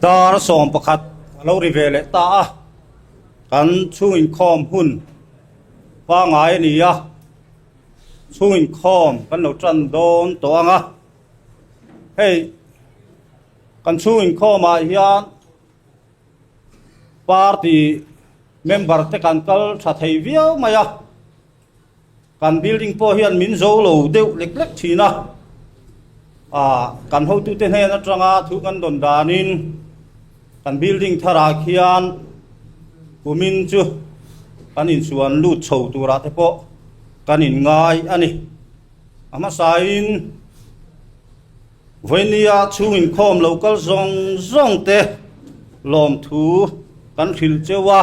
Dar 11 a lo ri ve leh ta a, kan chhung inkhawm hun pangngai a ni a, chhung inkhawm kan lo tan dawn tawh ang a, hei kan chhung inkhawmah hian party member te kan kal tha thei viau mai a. Kan building pawh hian min zo lo deuh lek lek thin a, ah kan hotute hnen atanga thu kan dawn danin kan building tharah khian kumin chu kan insuan lut chho turah te pawh kan inngai a ni. A hmasain Vawinia chhung inkhawm lo kal zawng zawng te lawmthu kan hrilh cheu a,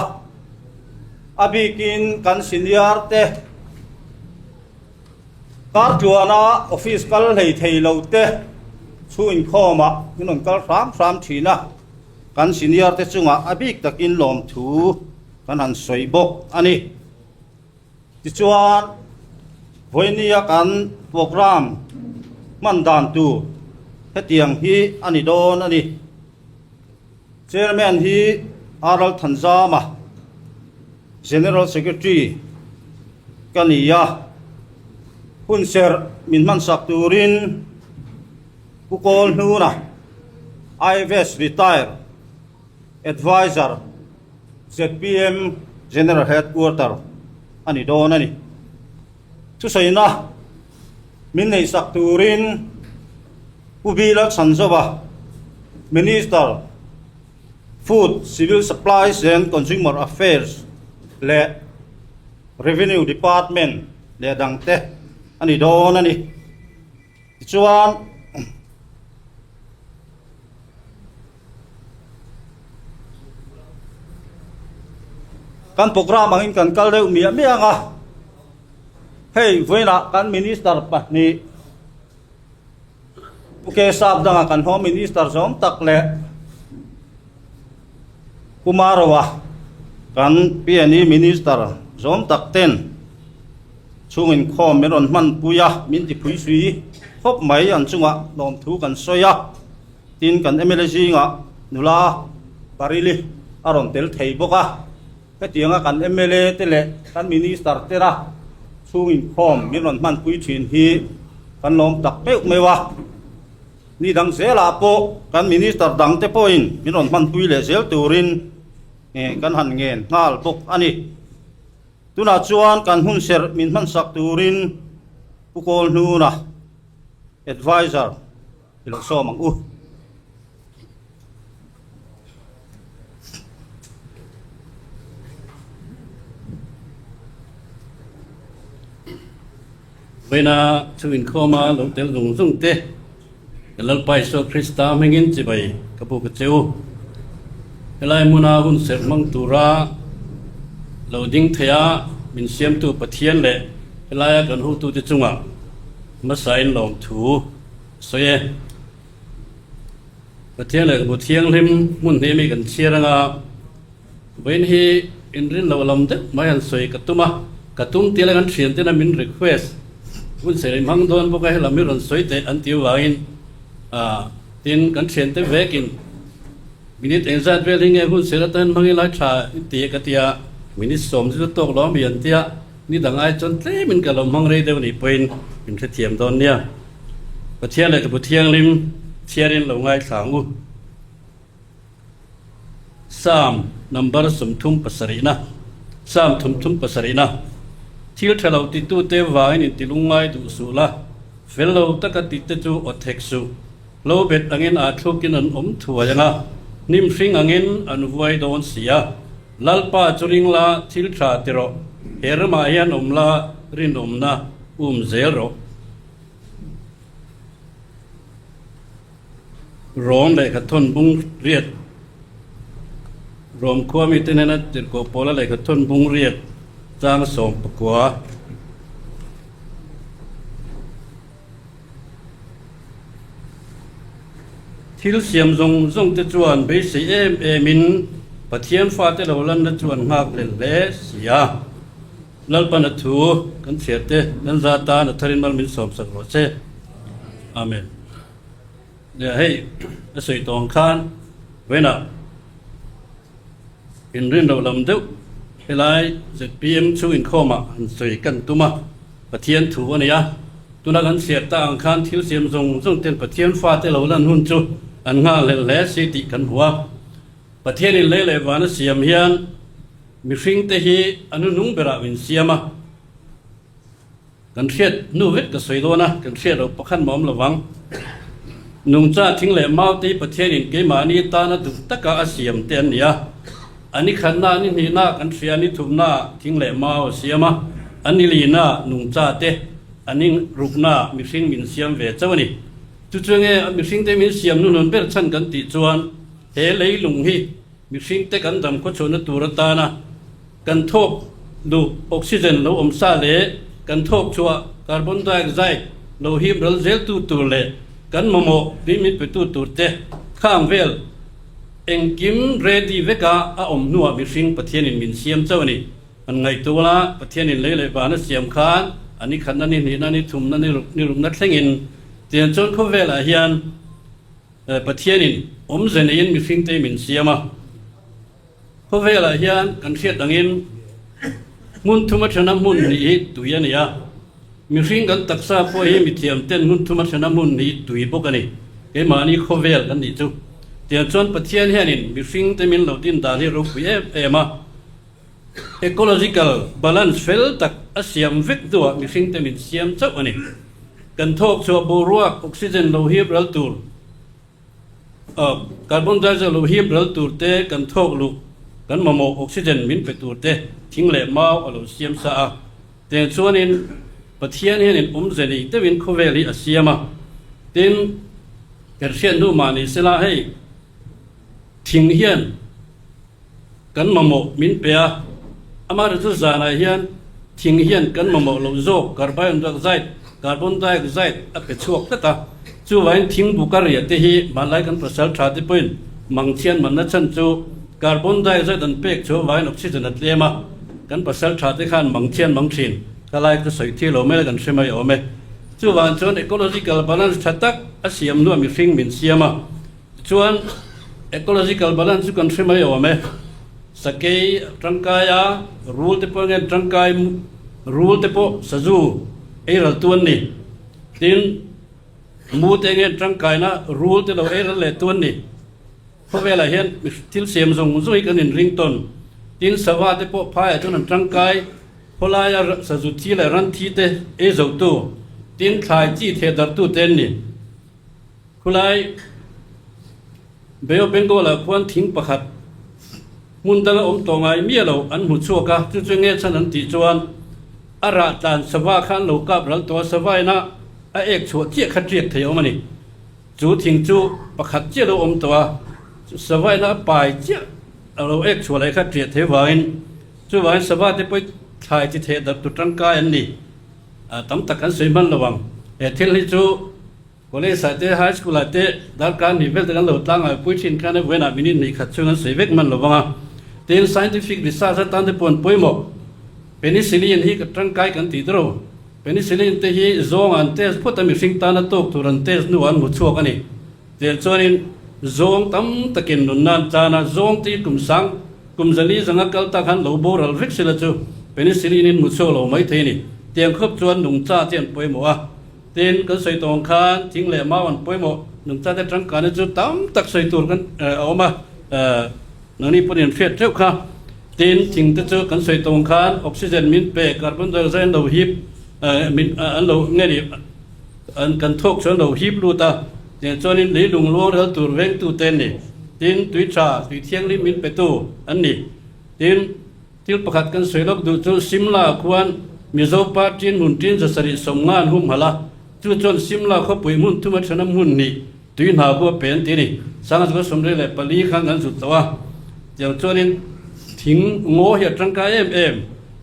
a bikin kan senior te kar tluana office kal hlei thei lo te chhung inkhawmah min rawn kal hram hram thin a, kan senior te chungah a bik takin lawmthu kan han sawi bawk a ni. Tichuan, vawinia kan programme hman dan tur hetiang hi a ni dawn a ni. Chairman hi Aral Thanzama, General Secretary ka ni a, hunserh min hmansak turin Pu Kawl Hnuna, IFS Retire Adviser, zpm General Headquarter a ni dawn a ni. Thusawiina min neihsak turin Pu Bilal Chhanzova, Minister, Food, Civil Supplies and Consumer Affairs leh Revenue Department leh dangte a ni dawn a ni. Tichuan, kan program angin kan kal deuh miah miah ang a, hei vawiinah kan minister pahnih Pu Kesap danga kan home minister zawm tak leh Pu Maroa kan PNE minister zawm tak ten Chhung inkhawm min rawn hmanpui a, min ti phui sui khawp mai an chungah lawmthu kan sawi a, tin kan mla zingah nula Barili a rawn tel thei bawk a, hetianga kan mla te leh kan minister tera chhung inkhawm min rawn hmanpui thin hi kan lawm tak meuh meuh a, ni dang zelah pawh kan minister dang te pawhin min rawn hmanpui leh zel turin kan han ngen nghal bawk a ni. Tunah chuan kan hun serh min hmansak turin Pu Kawlhnuna, Adviser, i lo sawm ang u. Vawiina chu inkhawma lo tel zung zung te, ka Lalpa Isua Krista hmingin chibai ka buk a che u. Helai hmuna hun serh hmang tura lo ding theia min siamtu Pathian leh helaia kan hotute chungah hmasain lawmthu a sawi e. Pathian leh bu thianghlim hmun hnih ami kan chhiar anga vawiin hi inrin loh lam deuh mai han sawi ka tum a, ka tum tia la kan thian tena min request hun sawi hmang dawn bawk a helam hi rawn sawi teh an tih avangin ah tin kan thian te vekin minute engzat vel hi nge hun sawi atan hmang ila tha in ti ka tia minute 10 chu tawk lo ami an tia ni dang ai chuan tlemin ka lo hmang rei deuh nih pawhin min hrethiam dawn nia. Pathian lehkhabu thianghlim chhiarin lo ngaithla ang u. Psalm number 37na Psalm 37na Thil tha lo titute vangin intilungngai duh suh la, fel lo taka tite chu aw thek suh. Lo bet angin aa thlukin an awm thuai ang a, hnim hring angin an vuai dawn si a. Lalpa chu ring la, thil tha ti rawh, he ramah hian awm la, rinawmna um zel rawh. Rom lehkha thawn bung riat Rom khua mite hnena tirhkoh pawla lehkha thawn bung riat chang 19. Thil siam zawng zawng te chuan beisei em em in Pathian fate lo lanna chu an nghak lel hle si a. Lalpan a thu kan chhiar te kan za tan a tharin mal min sawmsak rawh che. Amen. Nia hei a sawi tawng khan Vawiinah inrin loh lam deuh helai zpm chu inkhawmah han sawi kan tum a, Pathian thu a ni a. Tuna kan chhiar ta ang khan thil siam zawng zawng ten Pathian fate lo lan hun chu an nghakhlelh hle si tih kan hmu a. Pathianin lei leh van a siam hian mihringte hi a nuhnung berah min siam a. Kan hriat hnu vek ka sawi dawn a, kan hriat loh pakhat mah awm lovang. Nungcha thing leh mau te hi Pathianin keimahni tana duh taka a siam te an ni a. A ni khatna, ni hnihna kan hria, ni thumna thing leh mau a siam a, a ni lina nungcha te, a ni rukna mihring min siam ve chauh a ni. Chu chu nge mihring te min siam hnuhnun ber chhan kan tih chuan he leilung hi mihring te kan dam khawchhuahna tur atana Kan thawk duh oxygen lo awm sa leh kan thawk chhuah carbon dioxide lo him ral zeltu tur leh kan mamawh tui min petu tur te khang vel engkim ready veka a awm hnuah mihring Pathianin min siam chauh a ni. An ngaihtuah la, Pathianin lei leh van a siam khan a ni khatna, ni hnihna, ni thumna, ni ruk, ni rukna thlengin tiang chuan khawvelah hian Pathianin awmze neiin mihringte min siam a. Khawvelah hian kan hriat angin hmun thum athana hmun hnih hi tui a ni a, mihring kan taksa pawh hi mithiam ten hmun thum athana hmun hnih tui bawk a ni, keimahni khawvel kan nih chu. Tiang chuan Pathian hianin mihring te min lo din dan hi ropui em em a, ecological balance fel tak a siam vek hnuah mihring te min siam chauh a ni. Kan thawk chhuah boruak oxygen lo hip ral tur, Carbon dioxide lo him ral tur te, kan thawk luh, kan mamawh oxygen min pe tur te thing leh mau a lo siam sa a. Teng chuanin Pathian hianin awmze nei deuhin khawvel hi a siam a. Tin, kan hriat hnu mah ni sela hei thing hian kan mamawh min pe a, amaherawhchu zanah hian thing hian kan mamawh loh zawk carbon dioxide, carbon dioxide, a pe chhuak tlat a, chuvangin thing buk a riah te hi hmanlai kan pasal tha te pawhin mangchhian manna chhan chu carbon dioxide an pek chu avangin oxygen a tlem a, kan pasal tha te khan mangchhian mang thin, ka lai ka sawi thil lo mai la kan hre mai awm e. Chuvang chuan ecological balance tha tak a siam hnuah mihring min siam a. Tichuan, ecological balance chu kan hre mai awm e. Sakei a tangkai a, rul te pawh nge an tangkai, rul te pawh sazu ei ral tu an ni. Tin, mu te nge an tangkaina, rul te lo ei ral leh tu an ni. Khawvelah hian thil siam zawng zawng hi kan inring tawn. Tin, sava te pawh phaiah chuan an tangkai, khawlaia sazu thi leh ran thi te ei zo tu, tin thlai chi theh darh tu te an ni. Khulai Bay of Bengal-ah khuan thing pakhat hmun danga awm tawh ngai miah lo an hmu chhuak a, chu chu nge chhan an tih chuan a rah tlan sava kha an lo kap ral tawh a, sava ina a ek chhuah chiah kha tiak thei a awm a ni. Chu thing chu pakhat chiah lo awm tawh a, sava ina a pai chiah a lo ek chhuah leh kha tiah thei vangin chuvangin sava te pawh thlai chi theh darh tu tangkai an ni. Tam tak an sawi hman lo ang. He thil hi chu College ah te, High School ah te darkar hnih vel te kan lo tlang a, pui thin khan vawiinah minute hnih khat chhung an sawi vek hman lo vang a. Tin, scientific research atan te pawh an pawimawh. Penicillin hi ka tangkai kan tih tawh. Penicillin te hi zawng an test phawt a, mihring tana tawk tur an test hnuah an hmu chhuak a ni. Tiang chuanin zawng tam takin nunna an tan a, zawng te hi kum sang, kum zali zanga kal tak han lo boral vek sela chu penicillin in hmu chhuak lo mai thei a ni. Tiang khawp chuan nungcha te an pawimawh a. Tin, kan sawi tawng khan thing leh mau an pawimawh nungchate tangkaina chu tam tak sawi tur kan a awm a, nangni pawhin an hriat teuh kha. Tin, thing te chu kan sawi tawng khan oxygen min pe, carbon dioxide an lo hip, min an lo nge ni an kan thawk chu an lo hip lut a, tiang chuanin leilung luang ral tur vengtu te an ni. Tin, tui tha, tui thianghlim min petu an ni. Tin, Thil pakhat kan sawi lawk duh chu Simla khuan Mizo pa ṭin hmun ṭin zasarih sawmnga an humhalh a, chu chuan Simla khawpui hmun thuma ṭhenawm hmun hnih tui hna khu a pe an ti a ni. Sangha 34 khan kan zut tawh a, tiang chuanin thing ngaw hi a ṭangkai em em.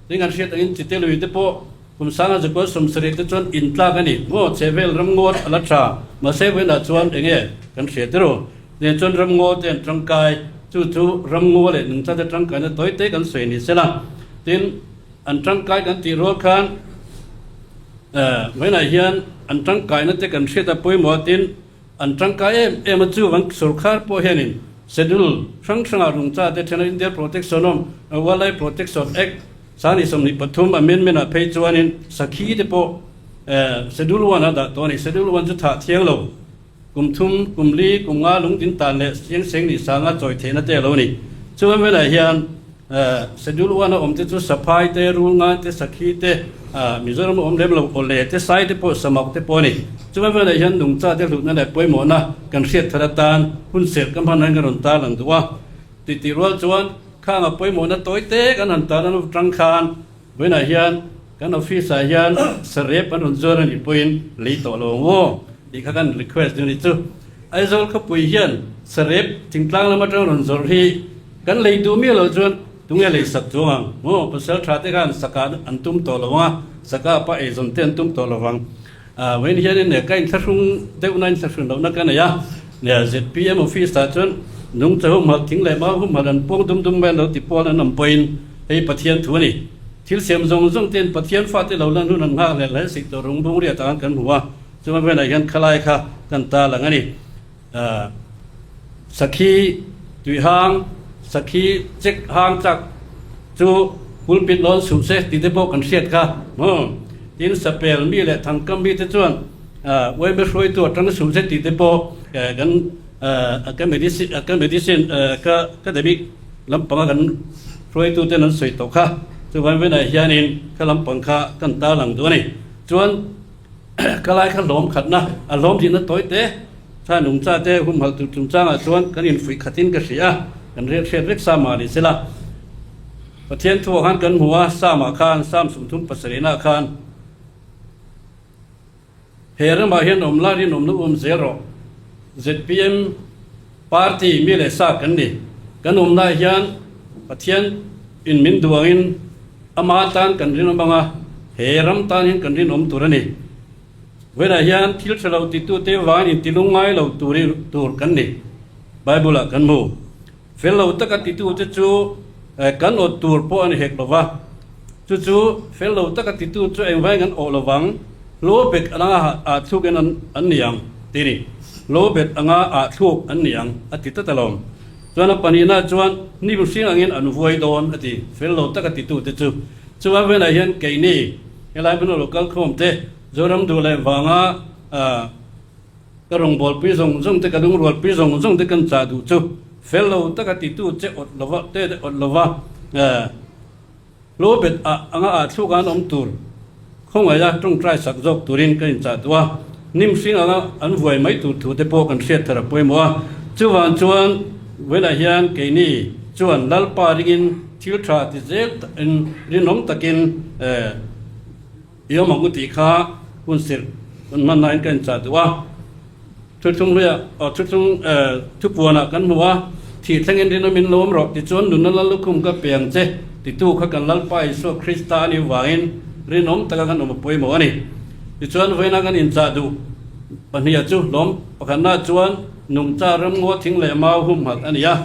Tin kan hriat angin chite lui te pawh kum 1970 te chuan intlak a ni. Ngaw chhehvel ram ngawt a la ṭha, mahse vawiinah chuan eng nge kan hriat ru? Nen chuan ramngaw te an tangkai, chu chu ramngaw leh nungchate tangkaina tawi te kan sawi ni sela. Tin, an tangkai kan tih rual khan vawiinah hian an tangkaina te kan hriat a pawimawh a, tin, an tangkai em em a, chuvang sorkar pawh hianin Schedule hrang hrangah rungcha te then a India Protection of Wildlife Protection Act 2023 amendment ah phei chuanin sakhi te pawh Schedule one a dah tawh a ni. Schedule one chu thah thiang lo kum thum, kum li, kum nga lungtin tan leh chiang seng ni sanga chawi theihna te a lo ni. Chuan velah hian Schedule one a awm te chu saphai te, rul ngan te, sakhi te, Mizoram a awm lem lo, awle te, sai te pawh, samak te pawh a ni. Chuan velah hian nungcha te hlutna leh pawimawhna kan hriat thar atan hun serh ka hman hian ka rawn tarlang duh a. Tih rual chuan khang a pawimawhna tawi te kan han tarlan atang khan Vawiinah hian kan office ah hian sarep an rawn zuar a nih pawhin lei tawh lo ang aw tih kha kan request duh a nih chu. Aizawl khawpui hian sarep thingtlang lam atang rawn zawrh hi kan lei duh miah loh chuan tunge lei sak chuang ang maw? Pasal tha te khan saka an tum tawh lo ang a, saka pa eizawn te an tum tawh lo vang. Vawiin hianin ka inthlahrung deuhna inthlahrun lohna ka nei a, zpm office ah chuan nungcha humhalh thing leh mau humhalh an pawng dum dum mai an lo ti pawl an awm pawhin hei Pathian thu a ni. Thil siam zawng zawng ten Pathian fate lo lan hun an nghak leh hle sik tawh rung bung riat ang kan hmu a, chuma velah hian khalai kha kan ta lang a ni. Sakhi tuihang, sakhi chek hang chak chu pulpit lawn suh se tih te pawh kan hriat kha maw? Tin, sapel mi leh thangkam mi te chuan uaime hruaitu atang suh se tih te pawh kan academicin academic lampanga kan hruaitu ten an sawi tawh kha. Chuvang venah hianin kha lampang kha kan tarlang duh a ni. Chuan. Ka lai kha hlawm khatna a hlawm dihna tawi te, tha nungcha te humhalh tur chungchangah chuan kan infuih khatin ka hria a, kan riat hriat vek sa mah ni sela. Pathian thuah khan kan hmu a, Psalm-ah khan, Psalm 37-ah khan, He ramah hian awm la rinawmna um zel rawh. Zpm Party mi leh sa kan ni. Kan awmnaah hian Pathian in min duh angin ama tan kan rinawm anga, he ram tan hian kan rinawm tur a ni. Vawiinah hian thil tha lo titute vangin intilung ngai lo tur kan ni. Bible-ah kan hmu. Fel lo taka titute chu kan awt tur pawh a ni hek lo va. Chu chu fel lo taka titu chu engvangin an awh lo vang, lo bet anga ah thluk in an ni ang ti ni. Lo bet anga ah thluk an ni ang a ti tlat alawm. Chuan a pahnihna chuan hnim hring angin an vuai dawn a ti, fel lo taka titute chu. Chuvang velah hian keini helai hmuna lo kal khawm te Zoram duh leh vanga Ka rawngbawlpui zawng zawng te, ka lungrualpui zawng zawng te kan chah duh chu fel lo taka titu che awt lova te awt lova lo bet ah anga ah thluk an awm tur khawngaih a tawngtai sak zawk turin ka inchah duh a, hnim hring anga an vuai mai tur thu te pawh kan hriat thar a pawimawh a, chuvang chuan vawilah hian keini chuan Lalpa ringin thil tha ti zel in rinawm takin I awm ang u tih kha hun sirh hun hman nain ka inchah duh a. Thuthlung hluiah aw thuthlung thupuanah kan hmu a, thih thlengin rinawmin lo awm rawh tichuan nunna lal lukhum ka pe ang che titu kha kan Lalpa Isua Krista a nih vangin rinawm taka kan awm a pawimawh a ni. Tichuan vawiina kan inchah duh pahniha chu hlawm pakhatna chuan nungcha ramngaw thing leh mau humhalh a ni a.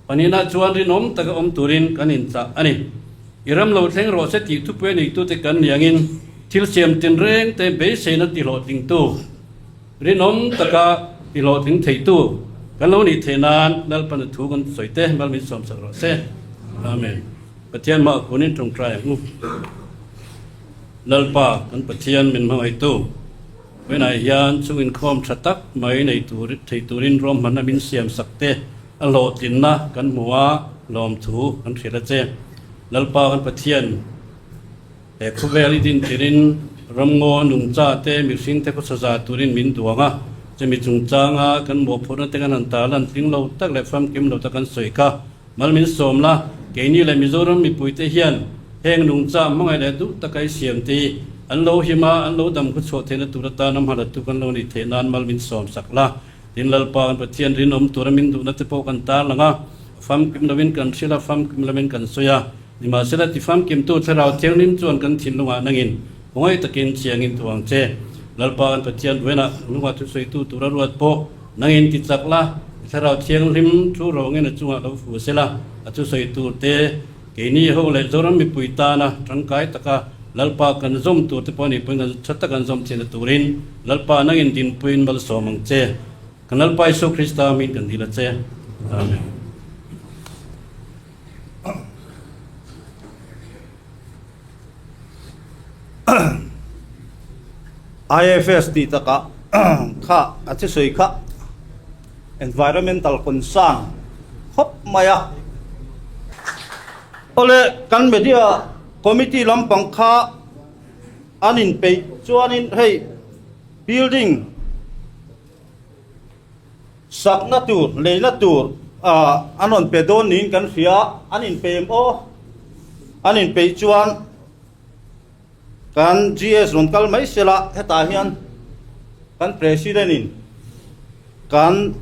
Pahnihna chuan rinawm taka awm turin kan inchah a ni. I ram lo thleng rawh se tih thupui neitute kan ni angin thil siam tinreng te beiseina tihlawhtlingtu, rinawm taka tihlawhtling theitu kan lo nih theih nan Lalpana thu kan sawi te mal min sawmsak rawh se. Amen. Pathian hmaah kunin tawngtai ang u. Lalpa kan Pathian min hmangaihtu. Vawiinah hian chung inkhawm tha tak mai nei tur thei turin ruahmanna min siam sak te a hlawhtlinna kan hmu a, lawmthu kan hrilh a che. Lalpa kan Pathian he khawvel i din tirin ramngaw nungcha te mihring te khawsa za turin min duang a, chumi chungchanga kan mawhphurhna te kan han tarlan tling lo tak leh famkim lo tak kan sawi kha. Mal min sawm la, keini leh Mizoram mipuite hian heng nungcha hmangaih leh duh taka i siam te hi an lo him a, an lo dam khawchhuah theihna tur atan a hmalatu kan lo nih theih nan mal min sawm sak la. Tin, Lalpa kan Pathian rinawm tura min duhna te pawh kan tarlang a, famkim lovin kan hrilh a, famkim lovin kan sawi a. Nimahsela, ti famkimtu Thlarau Thianghlim chuan kan thinlungah nangin khawngaih takin chiangin tu ang che. Lalpa kan Pathian buainah lungah thusawitu tura ruat pawh Nangin ti chak la, i Thlarau Thianghlim thu rawngin a chungah lo fu sela, a thusawi tur te, keini ho leh Zoram mipui tana tangkai taka Lalpa kan zawm tur te pawh a nih pawhin kan tha taka an zawm theihna turin Lalpa nangin dinpuiin malsawm ang che. Kan Lalpa Isua Krista hming kan dil a che. Amen. IFS tih takah kha a thusawi kha environmental concern khawp mai a. Awle kan media committee lampang kha an inpeih chuanin hei building Sakna tur, leina tur an rawn pe dawn niin kan hria, an inpeih em aw? An inpeih chuan kan GS rawn kal mai sela, hetah hian kan President in kan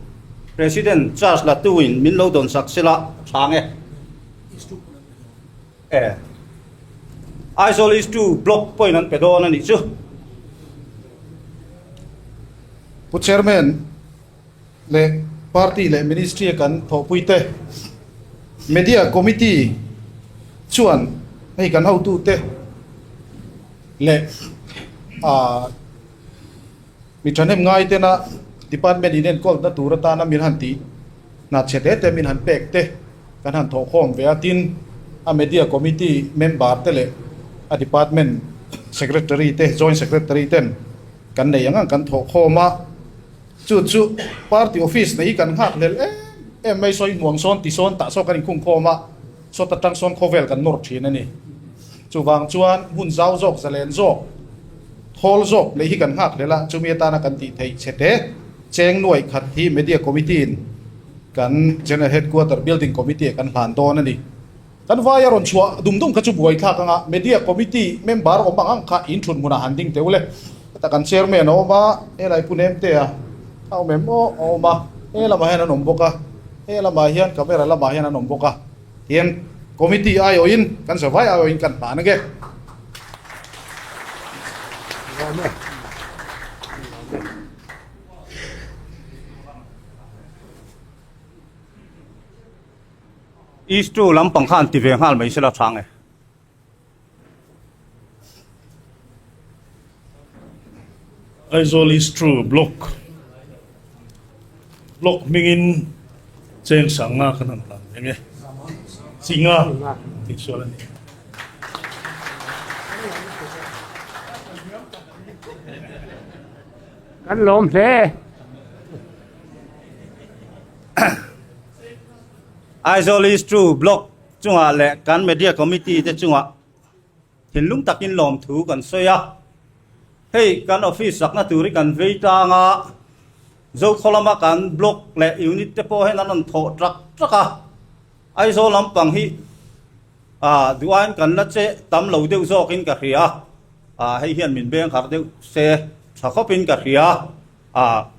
President charge la tu in min lo dawn sak sela chhang e. E. Aizawl East 2 Block pawhin an pe dawn a nih chu. Pu Chairman leh Party leh Ministry a kan thawhpuite Media Committee chuan hei kan hotute leh ah mi thahnem ngai tena Department in enkawlna tur atana min han tih hna chhe te te min han pek te kan han thawhkhawm ve a, tin a Media Committee member te leh a Department Secretary te Joint Secretary ten Kan nei ang ang kan thawh khawm a, chu chu party office nei hi kan nghak hlel em em mai, sawi hmuang sawn ti sawn tah saw kan inkhung khawm a, sawt atang sawn khawvel kan nawr thin a ni. Chuvang chuan hmun zau zawk, zalen zawk, thawl zawk lei hi kan nghak hlel a, chumi atana kan tih theih chhe te cheng nuai khat hi Media Committee in kan General Headquarter Building Committee ah kan hlan dawn a ni. Kan vai a rawn chhuah dum dum kha chu buai thlak anga Media Committee member awm ang ang kha in thut hmunah han ding teuh le. Heta kan Chairman a awm a, helai Pu Nemte a a awm em aw a awm a, he lamah hian an awm bawk a, he lamah hian camera lamah hian an awm bawk a, tihian Committee aiawhin kan zavai aiawhin kan hlan ange. East-tu lampang kha an ti ve nghal mai sela chhang e. Aizawl East-tu Block Block hmingin cheng sanga kan han hlan reng e. Singa tih sual a ni. Kan lawm hle. Aizawl East True Block chungah leh kan Media Committee te chungah thinlung takin lawmthu kan sawi a. Hei kan office sakna tur hi kan vei tlang a, Zokhaw lama kan Block leh Unit te pawh hian an rawn thawh trak trak a. Aizawl lampang hi ah duh aiin kan la che tam lo deuh zawkin ka hria a, hei hian min beng harh deuh se tha khawpin ka hria. Ah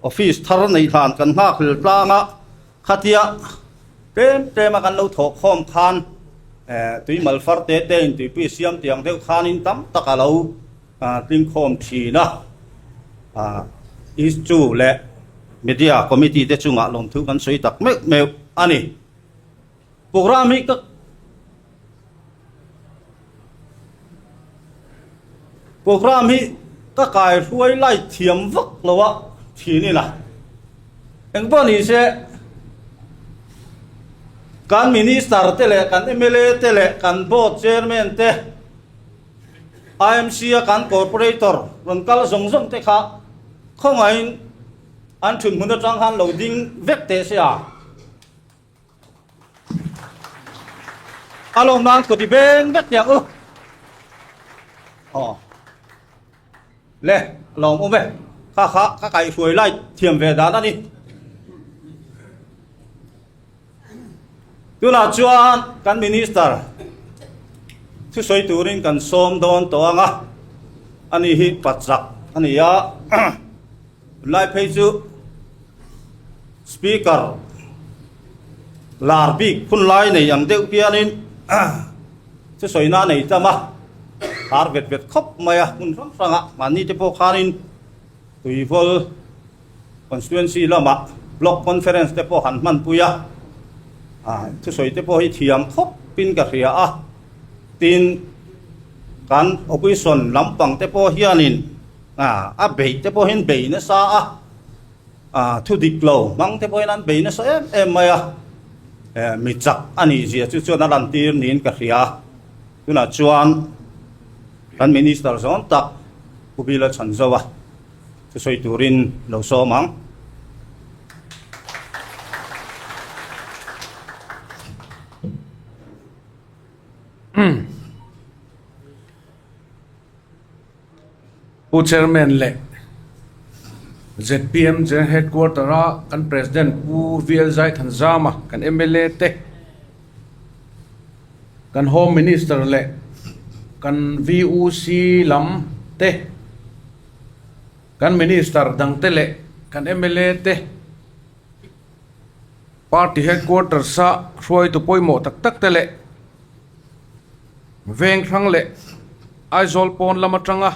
office thar neih hlan kan nghak hlel tlang a, khatia tlem tlem a kan lo thawh khawm khan eh tui mal far te te in tuipui siam tiang deuh khanin tam tak a lo tling khawm thin a, ah issue leh media committee te chungah lawmthu kan sawi tak meuh meuh a ni. Programme hi ka Programme hi ka kai hruai lai thiam vak lo a thin ila. Eng pawh ni se kan Minister te leh kan mla te leh kan Board Chairman te IMC a kan Corporator rawn kal zawng zawng te kha khawngaihin an thunhmun atang khan lo ding vek teh se a. A lawm nan kut i beng vek tiang u. Aw. Le, lawm um e. Kha kha ka kai hruai lai thiam ve dan ani. Tunah chuan kan minister thusawi turin kan sawm dawn tawh anga ani hi pachak ani a. Tunlai phei chu Speaker lar bik phunlai nei ang deuh hianin thusawi na nei tam a, har vet vet khawp mai a hmun hrang hrangah mahni te pawh khanin Tuivawl constituency lamah block conference te pawh han hmanpui a, thusawi te pawh hi thiam khawpin ka hria a, tin kan opposition lampang te pawh hianin a beih te pawhin bei nasa a. Thu dik lo hmang te pawhin an bei nasa em em mai a, mi chak a nih zia chu chuan a lantir niin ka hria. Tunah chuan kan Minister zawn tak Pu Bila Chhanzova thusawi turin lo sawm ang. Pu Chairman leh zpm General Headquarter a kan President Pu VL Zaithanzama kan mla te, kan Home Minister leh kan VUC lam te, kan Minister dang te leh kan mla te, Party Headquarters a hruaitu pawimawh tak tak te leh Veng hrang leh Aizawl pawn lam atanga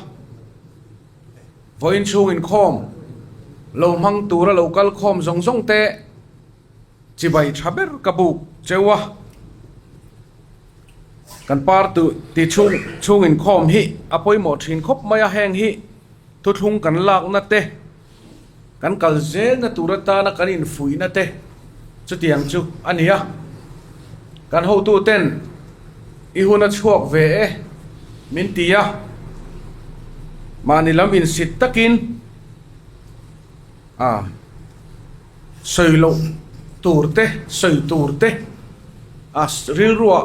vawiin chhung inkhawm lo hmang tura lo kal khawm zawng zawng te chibai tha ber ka buk cheu a. Kan party ti chhung chhung inkhawm hi a pawimawh thin khawp mai a, heng hi thuthlung kan lakna te kan kal zelna tur atana kan infuihna te chutiang chu a ni a. Kan hotu ten i hun a chhuak ve e min ti a, mahni lam insit takin a sawi loh tur te sawi tur te a rilruah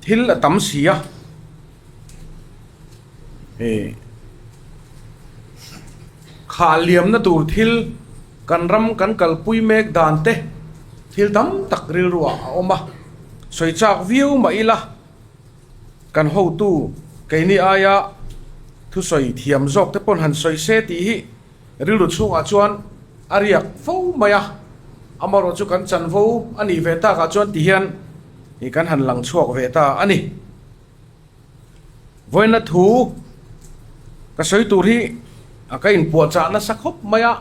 thil a tam si a. Hei khah liamna tur thil kan ram kan kalpui mek dan te thil tam tak rilruah a awm a, sawi chak viau mah ila kan hotu keini aia thusawi thiam zawk te pawn han sawi se tih hi rilru chhungah chuan a riak fo mai a, amaherawhchu chu kan chanvo a nih ve takah chuan ti hian kan han lang chhuak ve ta a ni. Vawiina thu ka sawi tur hi a ka inpuahchah nasa khawp mai a,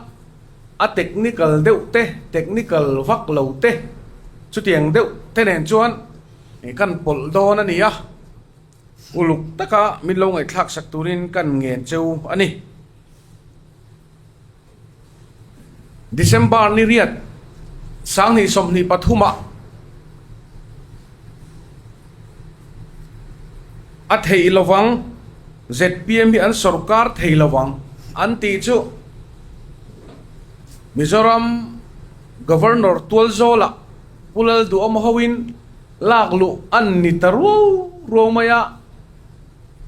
a technical deuh te, technical vak lo te chutiang deuh te nen chuan kan pawlh dawn a ni a, uluk taka min lo ngaihthlak sak turin kan ngen cheu a ni. December ni riat sanghnih 23 ah a theih lovang zpm hi an sorkar thei lovang an tih chu Mizoram Governor Tualzawla Pu Lalduhawma hoin lak luh an ni ta ruau ruau mai a,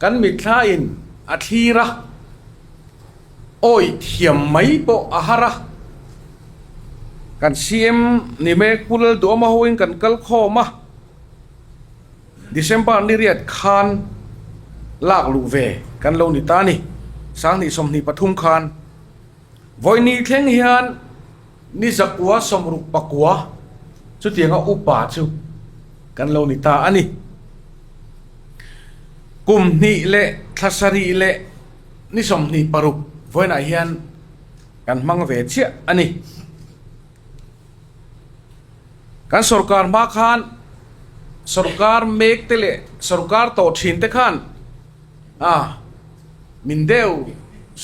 kan mitthla in a thlir a. Awi thiam mai pawh a har a, kan CM ni mek Pu Lalduhawma hoin kan kal khawm a, December ni riat khan lak luh ve kan lo ni ta a ni, 2023 khan vawiin thleng hian ni zakua sawmruk pakua chutianga upa chu kan lo ni ta a ni. Kum hnih leh thla sarih leh Ni 26 vawiinah hian kan hmang ve chiah a ni. Kan sorkar hma khan sorkar mek te leh sorkar tawh thin te khan a min deuh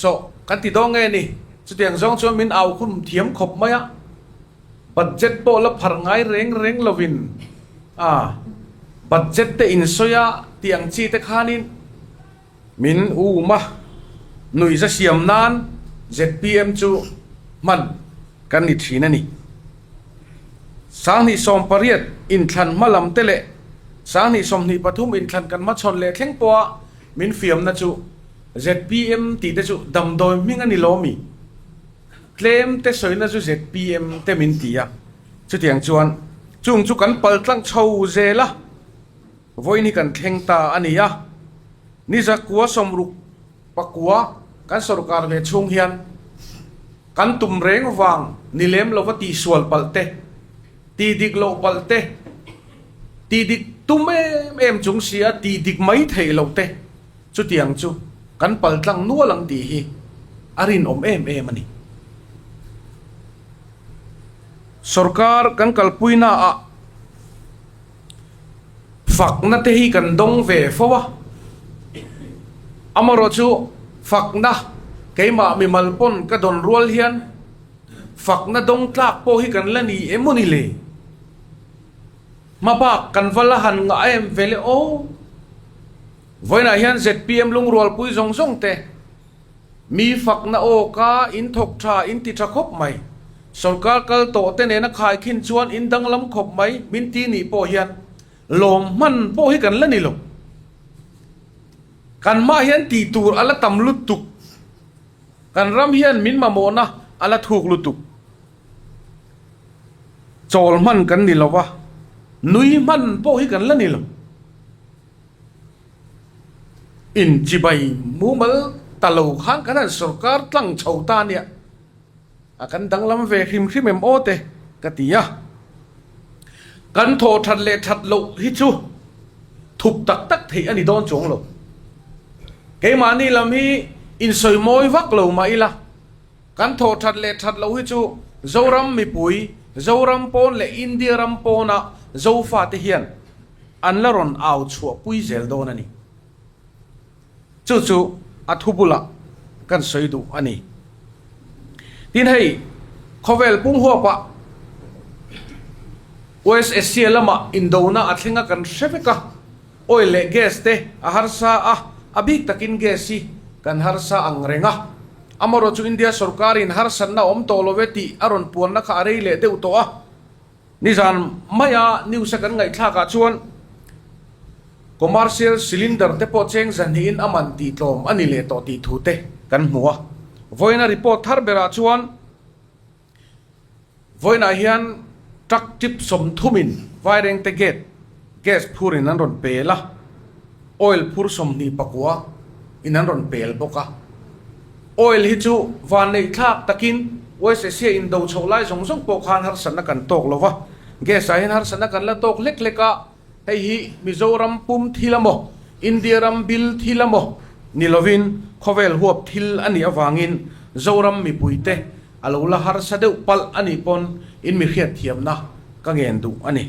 sawh kan ti dawn nge ni. Chutiang zawng chuan min au khum thiam khawp mai a, budget pawh la phar ngai reng reng lovin a budget te insawi a tih ang chi te khanin Min um a, nuihza siam nan zpm chu hman kan ni thin a ni. 2018 inthlan hma lam te leh 2023 inthlan kan hmachhawn leh thleng pawha min fiamna chu zpm tih te chu damdawi hming a ni lo mi? Tlem te sawina chu zpm te min ti a, chutiang chuan chung chu kan pal tlang chho zel a. Vawiin hi kan thleng ta a ni a, ni zakua sawmruk pakua kan sorkar ve chhung hian kan tum reng vang ni lem lova tihsual palh te, tih dik loh palh te, tih dik tum em em chung si a tih dik mai theih loh te chutiang chu kan pal tlang nual ang tih hi a rinawm em em a ni. Sorkar kan kalpuinaah. Fakna te hi kan dawng ve fo a, amaherawh chu fakna keimah mimal pawn ka dawn rual hian Fakna dawng tlak pawh hi kan la ni em aw ni le? Hmabak kan va la han ngah em ve le aw? Vawiinah hian zpm lungrualpui zawng zawng te mi fakna aw ka in thawk tha in ti tha khawp mai. Sorkar kal tawh te nena khaikhin chuan in danglam khawp mai min ti nih pawh hian lawm hman pawh hi kan la ni lo. Kan mah hian tih tur a la tam lutuk. Kan ram hian min mamawhna a la thuk lutuk. Chawl hman kan ni lo va, nui hman pawh hi kan la ni lo. Inchibai mumal ta lo khan kan han sorkar tlang chho ta nia. A kan danglam ve hrim hrim em aw te ka ti a. Kan thaw that leh that loh hi chu thup tak tak theih a ni dawn chuang lo. Keimahni lam hi insawi mawi vak lo mah ila, kan thaw that leh that loh hi chu Zoram mipui, Zoram pawn leh India ram pawna Zofate hian an la rawn au chhuahpui zel dawn a ni. Chu chu a thu bulah kan sawi duh a ni. Tin hei, khawvel pum huapah West Asia lamah indona a thleng a kan hre vek a, oil leh gas te a harsa a, a bik takin gas hi kan harsa ang reng a. Amarawh chu India sorkarin harsatna a awm tawh lo ve tih a rawn puanna kha a rei leh deuh tawh a. Nizan maia news a kan ngaihthlakah chuan commercial cylinder te pawh cheng zahnihin a man tih tlawm a ni leh tawh tih thu te kan hmu a. Vawiina report thar berah chuan vawiinah hian truck tip sawmthumin Vairengte gate gas phurin an rawn pel a, oil phur 29 in an rawn pel bawk a. Oil hi chu vanneihthlak takin West Asia indo chhoh lai zawng zawng pawh khan harsatna kan tawk lo va, gas ah hian harsatna kan la tawk hlek hlek a, hei hi Mizoram pum thil amaw, India ram bil thil amaw ni lovin khawvel huap thil a nih avangin Zoram mipuite a lo la harsa deuh palh a nih pawn in mi hriatthiamna ka ngen duh a ni.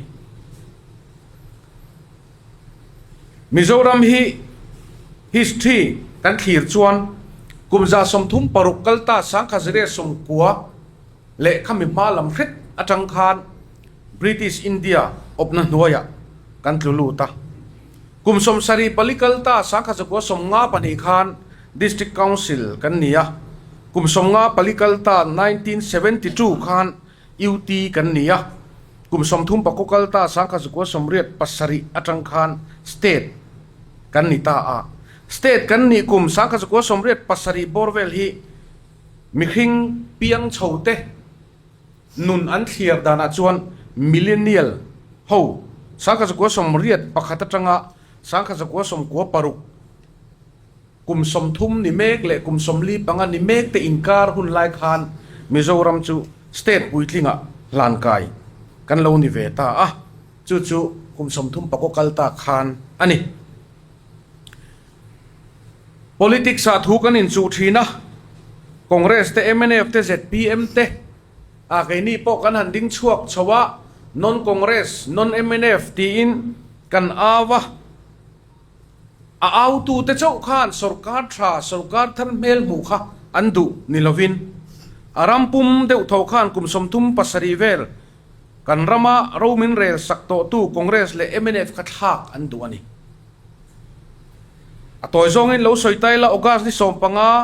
Mizoram hi history kan thlir chuan kum 36 kalta 1990 leh khami hma lam hret atang khan British India awpna hnuaiah kan tlu lut a. Kum 74 kalta 1952 khan District Council kan ni a, kum 54 kalta 1972 khan UT kan ni a, kum 34 kal ta 1987 atang khan State kan ni ta a. State kan nih kum 1987 bawr vel hi mihring piang chho te nun an thliar danah chuan Millennial ho 1981 atanga 1996 Kum 30 ni mek leh kum 45 ni mek te inkar hun lai khan Mizoram chu state puitlingah hlankai kan lo ni ve ta a, chu chu kum 34 kal ta khan a ni. Politics ah thu kan inchuh thin a, Congress te, mnf te, zpm te ah keini pawh kan han ding chhuak chho a, non-Congress, non-mnf tiin kan au a. A autute chauh khan sorkar tha, sorkar thar hmel hmuh kha an duh ni lovin, a ram pum deuh tho khan kum 37 vel kan rama ro min rel sak tawhtu Congress leh mnf kha thlak an duh a ni. A tawi zawngin lo sawi ta ila August ni 15,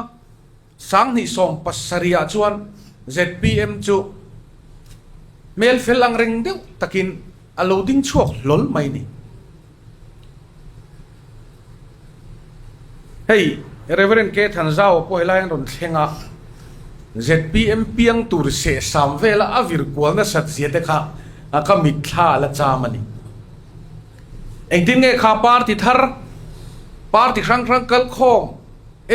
2017 ah chuan zpm chu hmel fel ang reng deuh takin a lo ding chhuak hlawl mai ni. Hei Reverend K Thanzau pawh helai an rawn thleng a, zpm piang tur sehsam vela a vir kual nasat zia te kha ka mitthla a la cham a ni. Engtin nge kha party thar, party hrang hrang kalkhawm,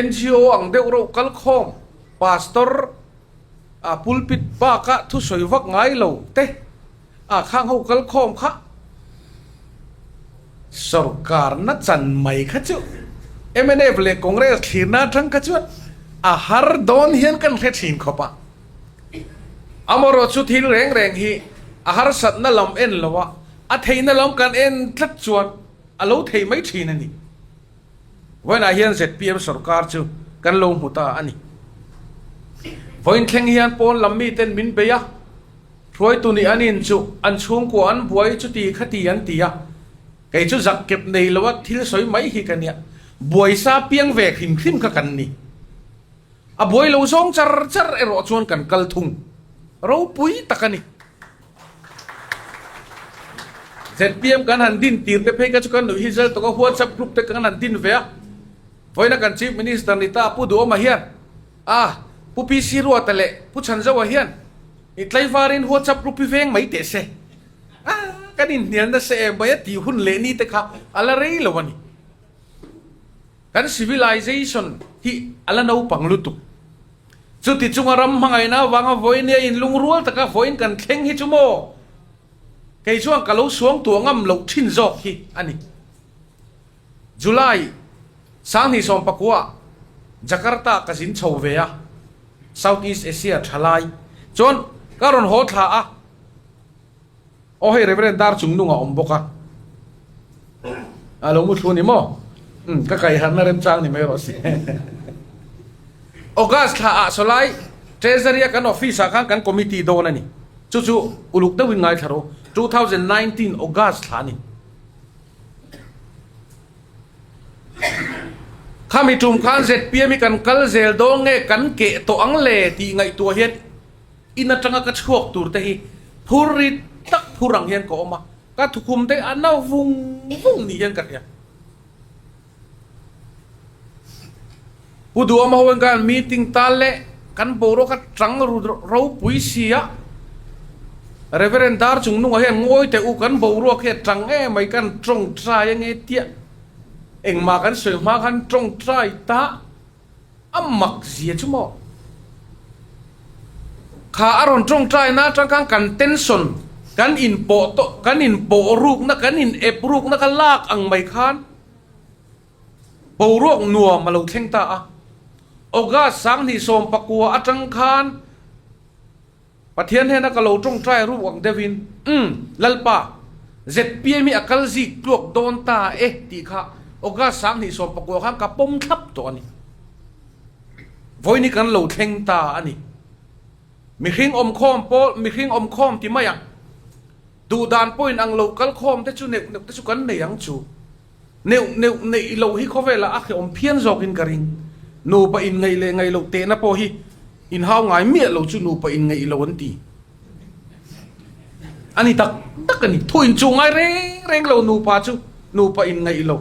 NGO ang deuh reuh kalkhawm, pastor a pulpit baka thusawi vak ngai lo te a khang ho kalkhawm kha sorkarna chan mai kha chu mnf leh Congress thlirna atang kha chuan a har dawn hian kan hre thin khawp a. Amaherawh chu thil reng reng hi a harsatna lam en lo a, a theihna lam kan en tlat chuan a lo thei mai thin a ni. Vawiinah hian zpm sorkar chu kan lo hmu ta a ni. Vawiin thleng hian pawn lam miten min bei a, hruaitu nih an in chu an chhungkua an buai chuti khati an ti a, kei chu zak kep nei lo a thil sawi mai hi ka nia, buaisa piang ve hrim hrim kha kan ni. A buai lo zawng char char erawh chuan kan kal thung ropui tak a ni. Zpm kan han din tir te phei kha chu kan nuih hi zel tawk a, WhatsApp group te kan han din ve a, vawiina kan Chief Minister ni ta Pu Duhawma hian a Pu PC Ruata leh Pu Chhanzoa hian i tlaivarin WhatsApp group hi veng mai teh se a, kan inhnial nasa em mai a tih hun leh ni te kha a la rei lo a ni. Kan civilization hi a la naupang lutuk. Chuti chunga ram hmangaihna avanga vawinia inlungrual taka vawiin kan thleng hi chu maw? Kei chuan ka lo suang tuah ngam loh thin zawk hi a ni. July 2019 Jakarta ka zin chho ve a, South East Asia thalai chuan ka rawn haw thla a. Aw hei Reverend dar chung nung a awm bawk a, a lo mu thlu ni maw? Umm ka kai harna remchang ni mai rawh se. August thla ah sawlai Treasury a kan office ah khan kan committee dawn a ni. Chu chu uluk deuhin ngaithla rawh u. 2019 August thla a ni. Khami tum khan zpm hi kan kal zel dawn nge kan keh tawh ang le tih ngaihtuah hian In atanga ka chhuak tur te hi phur rit tak phur ang hian ka awm a, ka thukhum te a na vung vung ni hian ka hria. Pu Duhawma ho hian khan meeting tal leh kan boruak a tang ru ropui si a, Reverend Dar Chungnunga hian ngawi teh u kan boruak hi a tang em mai kan tawngtai ange tiah engmah kan sawi hma khan tawngtai ta. A mak zia chu maw? Kha a rawn tawngtaina atang khan kan tension, kan inpawh tawh, kan inpawh rukna, kan in ep rukna kha lak ang mai khan boruak nuam a lo thleng ta a. August 2019 atang khan Pathian hnena ka lo tawngtai ruk ang deuhin, Umm, Lalpa, zpm hi a kal zik tluak dawn ta e tih kha August 2019 khan ka pawm thlap tawh a ni. Vawiin hi kan lo thleng ta a ni. Mihring awmkhawm pawl, mihring awmkhawm ti mai ang. Duhdan pawhin ang lo kal khawm te chu neuh neuh te chu kan nei ang chu. Neuh neuh neih loh hi khawvelah a hrehawm phian zawkin ka ring. Nupa inngaih leh ngaih loh tehna pawh hi inhau ngai miah lo chu nupa inngaih lo an ti. A ni tak tak a ni. Thu inchuh ngai reng reng lo nupa chu nupa inngaih lo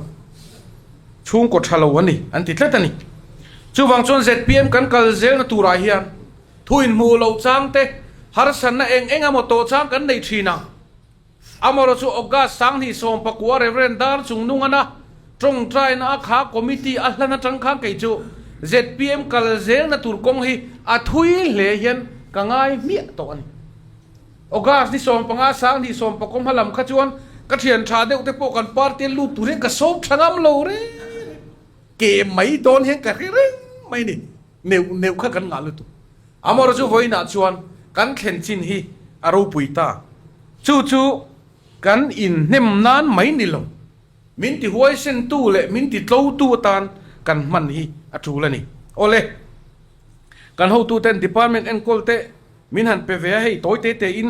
chhungkaw tha lo a ni an ti tlat a ni. Chuvang chuan zpm kan kal zelna turah hian thu inhmuh loh chang te, harsatna eng eng emaw tawh chang kan nei thin ang. Amarawh chu August 2019 Rev. Dar Chungnungana tawngtaina a kha committee a hlan atang khan kei chu zpm kal zelna tur kawng hi a thui hle hian ka ngai hmiah tawh a ni. August ni 15 2019 hma lam kha chuan ka thian tha deuh te pawh kan party a lut tur hian ka sawm tha ngam lo reng reng. Ke mai dawn hian ka hre reng mai ni. Neuh neuh kha kan ngah lutuk. Amarawh chu vawiinah chuan kan thlen chin hi a ropui ta. Chu chu kan inhnem nan mai ni lo. Min ti huaisentu leh min ti tlotu atan kan hman hi a tul a ni. Awle, kan hotuten department enkawl te min han pe ve a, hei tawi te te in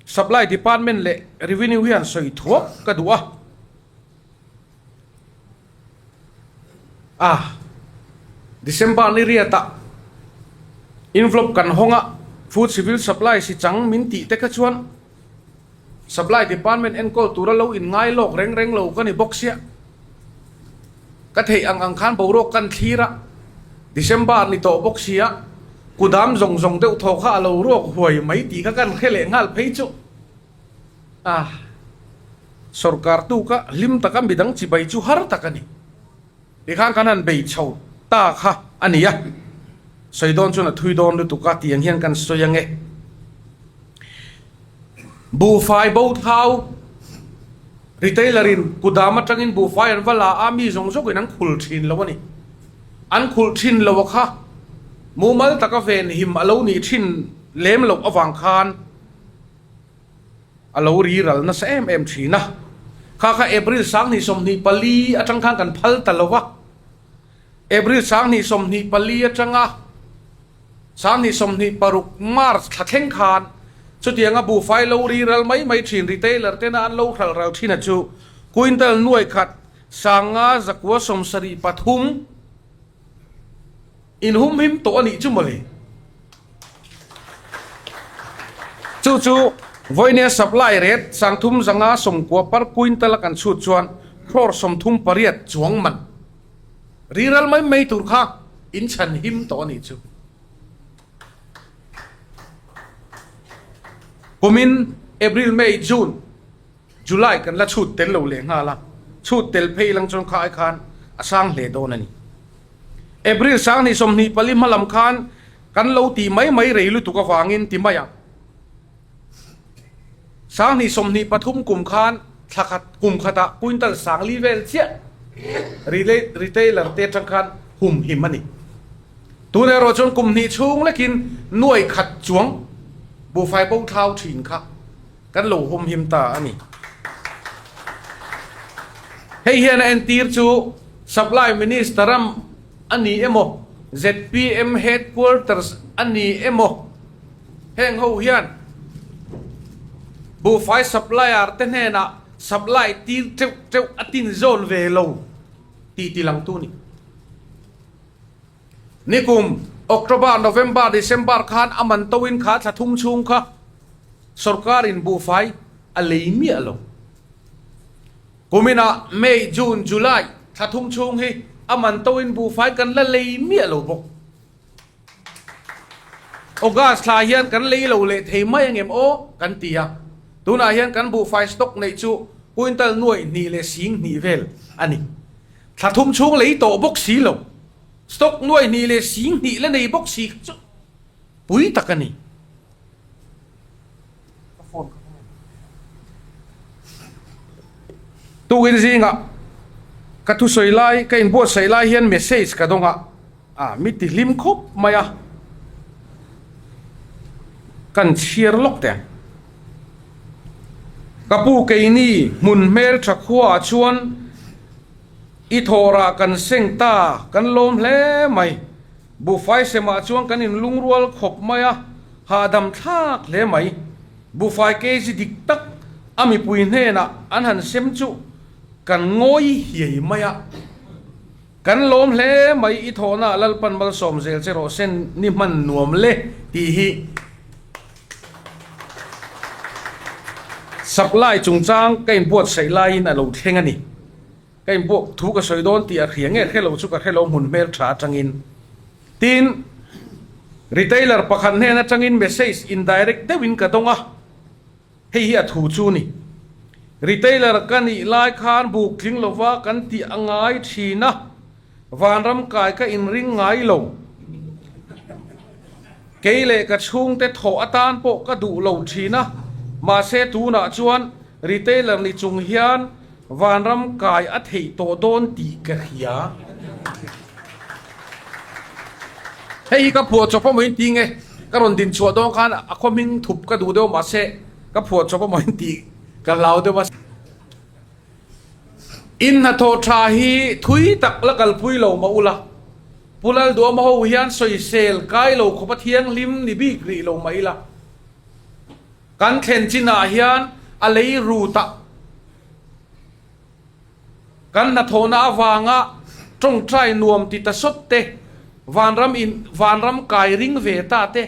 supply department leh revenue hi han sawi thuak ka duh a. A, December ni riatah envelope kan hawng a, Food Civil Supply si chang min tih te kha chuan Supply Department enkawl tura lo inngai lawk reng reng lo ka ni bawk sia. Ka theih ang ang khan boruak kan thlir a, December ni tawh bawk sia, kudam zawng zawng deuh thaw kha a lo ruak huai mai tih kha kan hre leh nghal phei chu. A, sorkar tuka hlim taka midang chibai chu har tak a ni. Tikhan kan han bei chho ta kha a ni a, sawi dawn chuan a thui dawn lutuk a tiang hian kan sawi ange. Buhfai bo thau retailer in kudam atangin buhfai an va la a, mi zawng zawkin an khul thin lo a ni. An khulh thin lo a kha mumal taka venhim a lo nih thin lem loh avang khan, A lo ri ral nasa em em thin a. Kha kha April 2024 atang khan kan phal ta lo va. April 2024 atanga. 2026 March thla thleng khan chutianga buhfai lo ri ral mai mai thin retailer tena an lo hralh ral thin a chu quintal nuai khat 500 973 inhumhim tawh a nih chu mawle. Chu chu vawinia supply rate 3590 per quintal a kan chhut chuan crore 38 chuang man riral mai mai tur kha in chhan him tawh a nih chu. Kumin April, May, June, July kan la chhut tel lo leh nghal a, chhut tel phei lang chuan kha ai khan a sang hle dawn a ni. April 2024 hma lam khan kan lo tih mai mai rei lutuk avangin ti mai ang. 2023 kum khan thla khat kum khatah quintal 4000 vel chiah retailer te atang khan hum him a ni. Tun erawh chuan kum hnih chhung lekin nuai khat chuang buhfai bo thlau thin kha kan lo hum him ta a ni. Hei hian a entir chu Supply Minister ram a ni emaw, zpm Headquarters a ni emaw, heng ho hian buhfai supplier te hnenah supply tir teuh teuh a tin zawn ve lo tih tilangtu a ni. Nikum October, November, December khan a man toin kha thla thum chhung kha sorkarin buhfai a lei miah lo. Kuminah May, June, July thla thum chhung hi a man toin buhfai kan la lei miah lo bawk. August thla hian kan lei lo leh thei mai angem aw kan ti a, tunah hian kan buhfai stock neih chu quintal nuaih hnih leh sing hnih vel a ni. Thla thum chhung lei tawh bawk si lo, stock nuai hnih leh sing hnih la nei bawk si kha chu pui tak a ni. Tukin zingah ka thusawi lai, ka inbuatsaih lai hian message ka dawng a, a mi ti hlim khawp mai a, kan chhiar lawk teh ang. Ka pu keini hmun hmel tha khuaah chuan i thawhrah kan seng ta, kan lawm hle mai. Buhfai semah chuan kan inlungrual khawp mai a, hahdam thlak hle mai. Buhfai kg dik tak a mipui hnenah an han sem chu kan ngawi hiai mai a. Kan lawm hle mai i thawhna Lalpan malsawm zel che rawh sen ni hman nuam le tih hi supply chungchang ka inbuatsaih laiin a lo thleng a ni. Ka inbuak thu ka sawi dawn tih a hria nge hre lo chu ka hre lo hmun hmel tha atangin. Tin, retailer pakhat hnen atangin message indirect deuhin ka dawng a. Hei hi a thu chu ni. Retailer ka nih lai khan buk tling lova kan tih a ngai thin a, vanram kai ka inring ngai lo. Kei leh ka chhungte thawh atan pawh ka duh lo thin a, mahse tunah chuan retailer ni chung hian vanram kai a theih tawh dawn tih ka hria. Hei hi ka phuah chawp amaw in ti nge? Ka rawn din chhuah dawn khan a khaw hming thup ka duh deuh mahse ka phuah chawp amaw in tih ka hlau deuh a. In hnathawh tha hi thui tak la kalpui lo mah ula, Pu Lalduama ho hian sawisel kai lo khawpa thianghlim ni bik rih lo mah ila, kan thlen chinah hian a lei rut ah, Kan hnathawhna avanga tawngtai nuam ti ta sawt te, vanram in vanram kai ring ve ta te,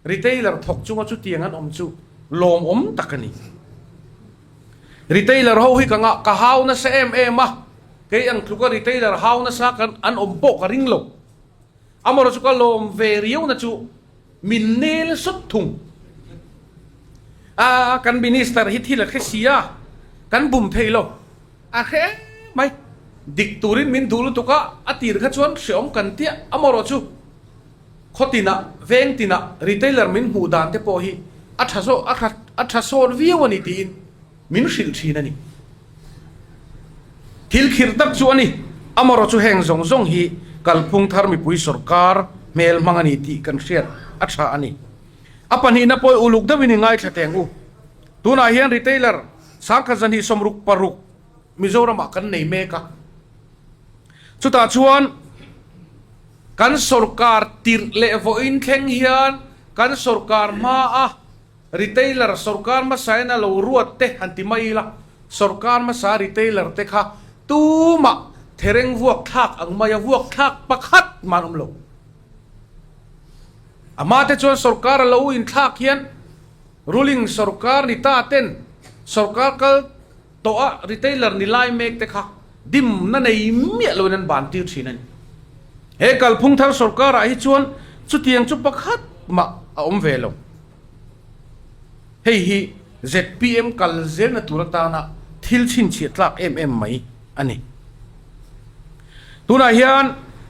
retailer thawk chunga chutiang an awm chu lawmawm tak a ni. Retailer ho hi ka ngah ka hau nasa em em a, kei ang tluka retailer hau nasa kan an awm pawh ka ring lo. Amaherawhchu chu ka lawm ve riauna chu min nel sawt thung. A kan minister hi thil a hre si a, kan bum thei lo. A hre em mai. Dik turin min duh lutuk a, a tir kha chuan hreawm kan tia. Amaherawhchu chu khaw tinah, veng tinah retailer min hmuh dan te pawh hi a tha zawk, a tha a tha sawn viau a ni tiin min hrilh thin a ni. Thil khirh tak chu a ni. Amaherawhchu chu heng zawng zawng hi kalphung thar mipui sawrkar hmel hmang a ni tih kan hriat a tha a ni. A pahnihna pawh uluk deuhin i ngaithla teng u. Tunah hian retailer Kan sorkar tirh leh vawiin thleng hian kan sorkar hmaa retailer sorkar hmasain a lo ruat te han ti mai ila, sorkar hmasa retailer te kha tumah thereng vuak thlak ang maia vuak thlak pakhat mah an awm lo. Amah te chuan sorkar a lo inthlak hian ruling sorkar ni ta ten sorkar kal tawh a retailer ni lai mek te kha dimna nei miah loin an ban tir thin a ni. He kalphung thar sorkar ah hi chuan chutiang chu pakhat mah a awm ve lo. Hei hi zpm kal zelna tur atana thil chhinchhiah tlak em em mai a ni. Tunah hian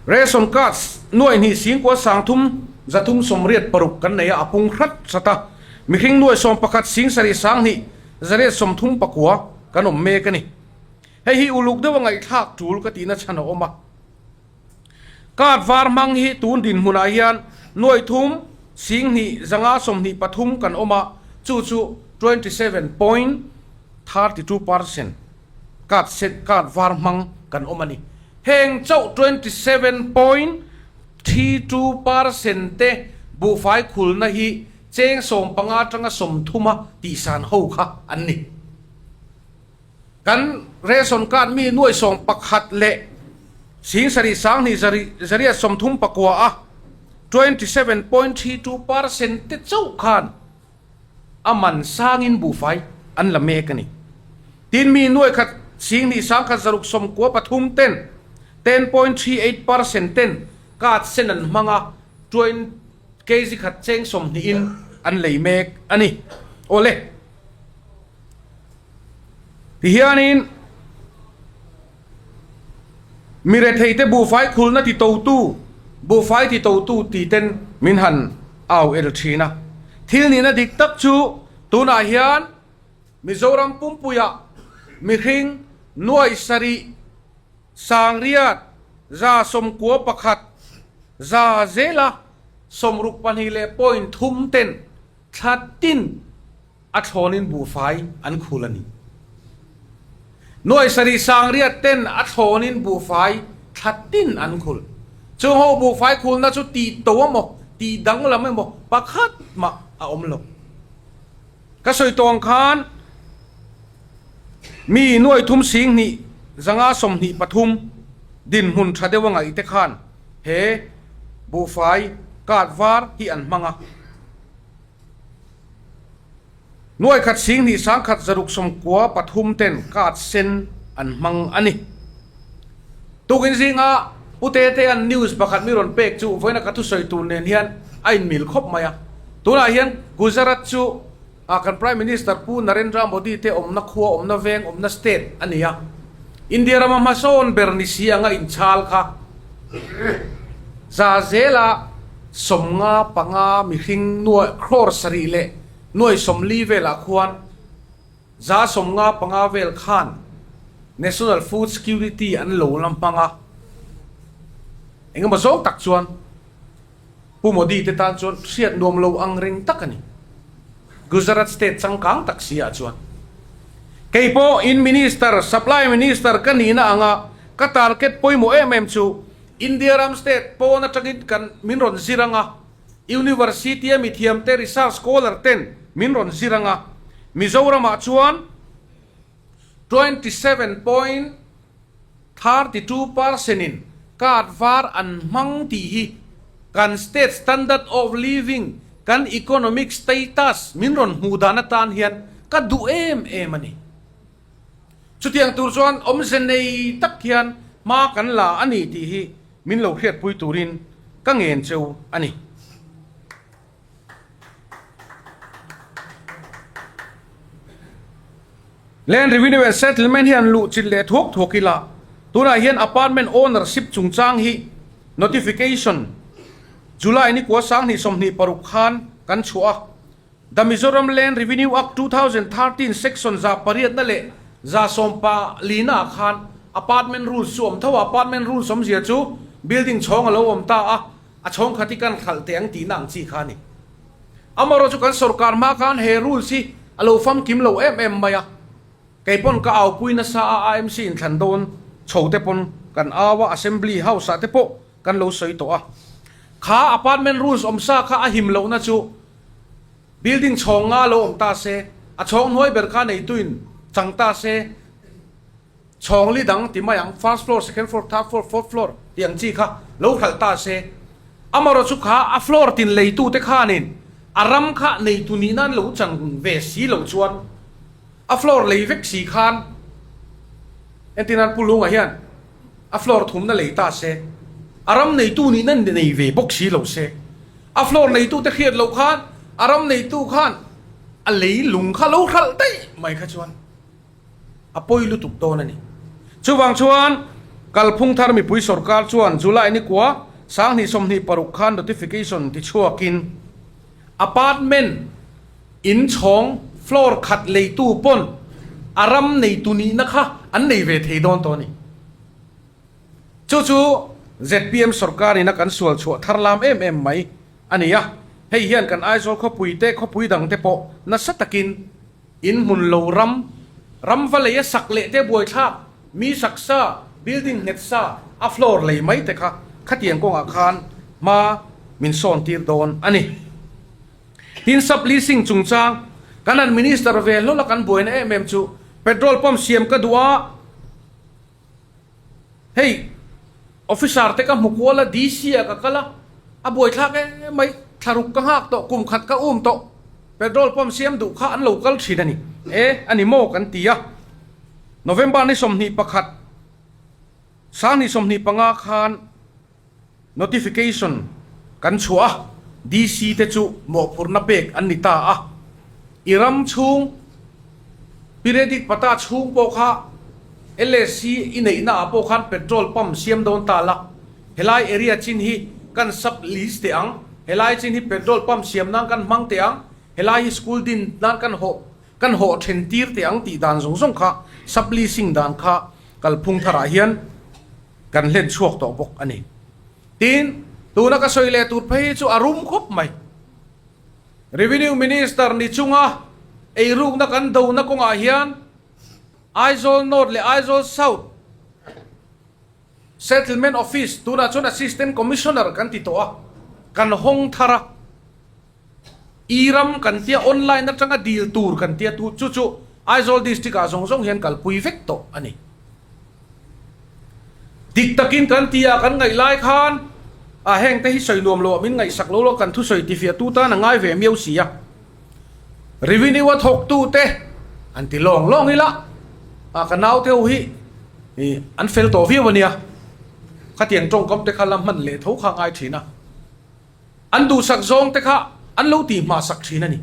ration cards nuai hnih singkua sangthum 386 kan nei a, a pung hrat hrat a. Mihring nuai 11 sing sarih 2000 139 kan awm mek a ni. Hei hi uluk deuha ngaihthlak tul ka tihna chhan a awm a. Card var hmang hi tun dinhmunah hian nuai thum 20 523 kan awm a, chu chu 27.32% card sen card var hmang kan awm a ni. Heng chauh 27.32% te buhfai khulna hi Cheng 15 atanga 30 a tihsan ho kha an ni. Kan ration card mi nuai 11 leh 7 20 zariat 39 a 27.32% te chauh khan a man sangin buhfai an la mek a ni. Tin mi nuai khat 2 1 693 ten 10.38% ten card sen an hmang a, Kg khat cheng 20 in an lei mek a ni. Awle. Tihianin mi retheite buhfai khulna ti totu, buhfai ti totu ti ten min han au el thin a. Thil nihna dik tak chu tunah hian Mizoram pumpuiah mihring nuai sarih 800 91 za zela 62 leh point thum ten thla tin a thlawnin buhfai an khul a ni. Nuai sarih 800 ten a thlawnin buhfai thla tin an khul. Chung ho buhfai khulna chu tih to emaw tih danglam emaw pakhat mah a awm lo. Ka sawi tawng khan mi nuai thum 20 523 dinhmun tha deuh a ngaih te khan he buhfai card var hi an hmang a. Nuai khat 20 1 693 ten card sen an hmang a ni. Tukin zinga Pu Tetea'n news pakhat mi rawn pek chu vawiina ka thusawi tur nen hian a inmil khawp mai a. Tunah hian Gujarat chu kan Prime Minister Pu Narendra Modi te awmna khua, awmna veng, awmna state a ni a. India rama hmasawn ber ni si anga inchhal kha za zela 55 mihring nuai crore sarih leh nuai 40 velah khuan 55 vel khan National Food Security an lo la hmang a, engemaw zawng tak chuan Pu Modi te tan chuan hriat nuam lo ang reng tak a ni. Gujarat state changkang tak si ah chuan. Kei pawh in Minister, Supply Minister ka nihna anga ka target pawimawh em em chu India ram state pawn atangin kan min rawn zir anga University a mithiamte research scholar ten min rawn zir anga Mizoramah chuan 27.32% in card var an hmang tih hi kan state standard of living, kan economic status min rawn hmuh dan atan hian ka duh em em a ni. Chutiang tur chuan awmze nei tak hian hma kan la a ni tih hi min lo hriatpui turin ka ngen cheu a ni. Land Revenue and Settlement hian luh chilh leh thuak thuak ila, tunah hian apartment ownership chungchang hi notification July ni kua 2026 khan kan chhuah a. The Mizoram Land Revenue Act 2013 Section 800 na leh 14 na ah khan apartment rules chu awm tho a, apartment rules awmzia chu building chhawng a lo awm ta a, a chhawng khat hi kan hralh teh ang tihna ang chi kha a ni. Amaherawh chu kan sorkar hma khan he rules hi a lo famkim lo em em mai a, kei pawn ka aupui nasa a, AMC inthlan dawn chho te pawn kan au a, Assembly House ah te pawh. kan lo sawi tawh a. Kha apartment rules awm sa kha a him lohna chu building chhawng nga lo awm ta se, a chhawng hnuai ber kha neituin chang ta se, chhawng li dang ti mai ang, first floor, second floor, third floor, fourth floor tih ang chi kha lo hralh ta se, amarawh chu kha a floor tin leitute khanin a ram kha neitu nih nan lo chang ve si lo chuan a floor lei vek si khan entir nan Pu Lunga hian a floor thumna lei ta se, a ram neitu nih nan nei ve bawk si lo se, a floor neitute hriat loh khan a ram neitu khan a lei lung kha lo hralh daih mai kha chuan. A pawi lutuk dawn a ni. Chuvang chuan Kalphung thar mipui sorkar chuan July ni kua 2026 khan notification ti chhuakin apartment in chhawng floor khat leitu pawn a ram neitu nihna kha an nei ve thei dawn tawh a ni. Chu chu zpm sorkar ina kan sual chhuah thar lam em em mai a ni a, hei hian kan Aizawl khawpui te khawpui dangte pawh nasa takin In hmun lo ram, ram va lei a sak leh te buaithlak, mi sak sa, building nghet sa, a floor lei mai te kha khatiang kawngah khan hma min sawn tir dawn a ni. Tin sub leasing chungchang kan han minister ve hlawl a kan buaina em em chu petrol pump siam ka duh a, Hei officer te ka hmu kual a, DC ah ka kal a, a buaithlak em mai, thlaruk ka nghak tawh, kum khat ka um tawh, petrol pump siam duh kha an lo kal thin a ni e, a ni maw kan ti a. November ni 21, 2025 khan Notification kan chhuah a, DC te chu mawhphurhna pek an ni ta a. I ram chhung Periodic Pata chhung pawh kha LSC i neihna ah pawh khan petrol pump siam dawn ta la, helai area chin hi kan sub lease teh ang, helai chin hi petrol pump siam nan kan hmang teh ang, helai hi school din nan kan hawh kan hawh then tir teh ang tih dan zawng zawng kha sub leasing dan kha kalphung tharah hian Kan hlen chhuak tawh bawk a ni. Tin, tuna ka sawi leh tur phei hi chu a rum khawp mai. Revenue Minister ni chunga eirukna kan dona kawngah hian Aizawl North leh Aizawl South Settlement Office, tunah chuan Assistant Commissioner kan ti tawh a, kan hawng thar a. E-ram kan tia online atanga dil tur kan tia tu chu chu Aizawl District ah zawng zawng hian kalpui vek tawh a ni. Dik takin kan ti a kan ngaih lai khan a heng te hi sawi nuam lo ah min ngaihsak lo lo kan thusawi tifiah tu tan a ngai ve miau si a. Revenue a thawk tu te an ti lawng lawng ila a ka nau te ho hi an fel tawh viau a nia. Khatiang tawngkam te kha la hman leh tho kha a ngai thin a. An duhsak zawng te kha an lo tih hmahsak thin a ni.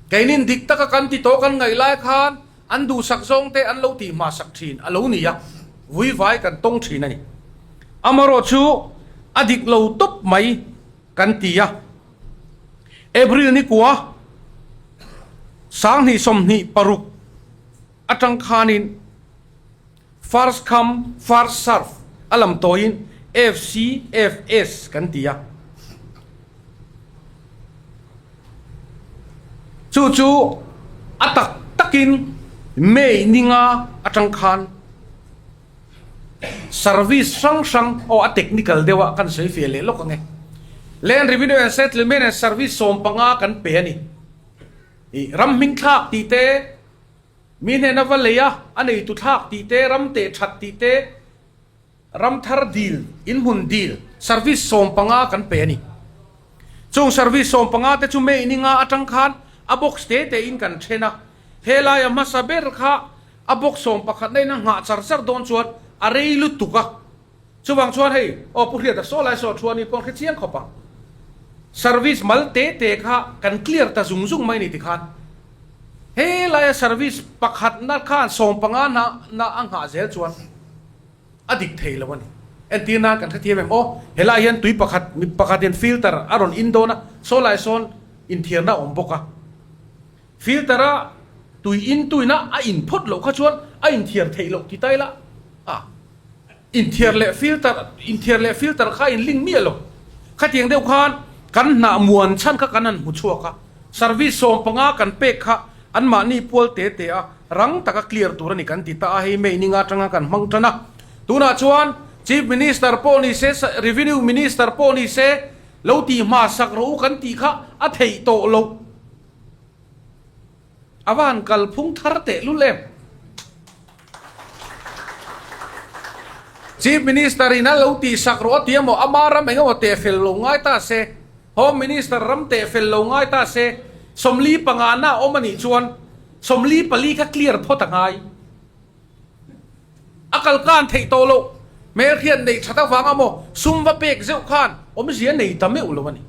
Keinin dik taka kan ti tawh kan ngaih lai khan an duhsak zawng te an lo tih hmahsak thin a lo ni a, vuivai kan tawng thin a ni. Amarawh chu a dik lo tawp mai kan ti a. April ni kua 2026 atang khanin First come, first serve a lam tawiin FCFS kan ti a. Chu chu a tak takin May ninga atang khan service hrang hrang aw a technical deuh a kan sawi fiah leh lawk ang e. Land Revenue and Settlement and Service 15 kan pe a ni. I ram hming thlak tih te, Mi hnena va lei a, a neitu thlak tih te, ram teh that tih te, ram thar dil, inhmun dil, service 15 kan pe a ni. Chung service 15 te chu May ni nga atang khan a box te te in kan then a, helai a hmasa ber kha a box 11 na in a nghah char char dawn chuan a rei lutuk a. Chuvang chuan hei, aw Pu Hriata saw lai saw thu a ni pawh an hre chiang khawp ang. Service mal te te kha kan clear ta zung zung mai ni tikhan he laia service pakhatna khan 15 na na a nghah zel chuan a dik thei lo a ni. Entir nan kan hrethiam em aw, helai hian tui pakhat mi pakhatin filter a rawn in dawn a, saw lai sawn inthiarna a awm bawk a. Filter a tui in tuina a in phawt loh kha chuan a inthiar theih loh ti ta ila a. Inthiar leh filter inthiar leh filter kha in link miah lo. Khatiang deuh khan kan hnah muan chhan kha kan han hmu chhuak a, service 15 kan pek kha anmahni pual te te a rang taka clear tur a ni kan ti ta a, hei May ninga atanga kan hmang tan a. Tunah chuan. Chief Minister pawh ni se, Revenue Minister pawh ni se, lo tih hma sak rawh u kan tih kha a theih tawh loh. A va han kalphung thar teh lul em? Chief Minister in a lo tih sak rawh a ti emaw, ama ram eng emaw teh fel lo ngai ta se, Home Minister ram teh fel lo ngai ta se, 45 na a awm a nih chuan 44 kha clear phawt a ngai. A kal kan theih tawh loh, hmelhriat neih that avang emaw sum va pek zeuh khan awmzia nei ta meuh lo a ni.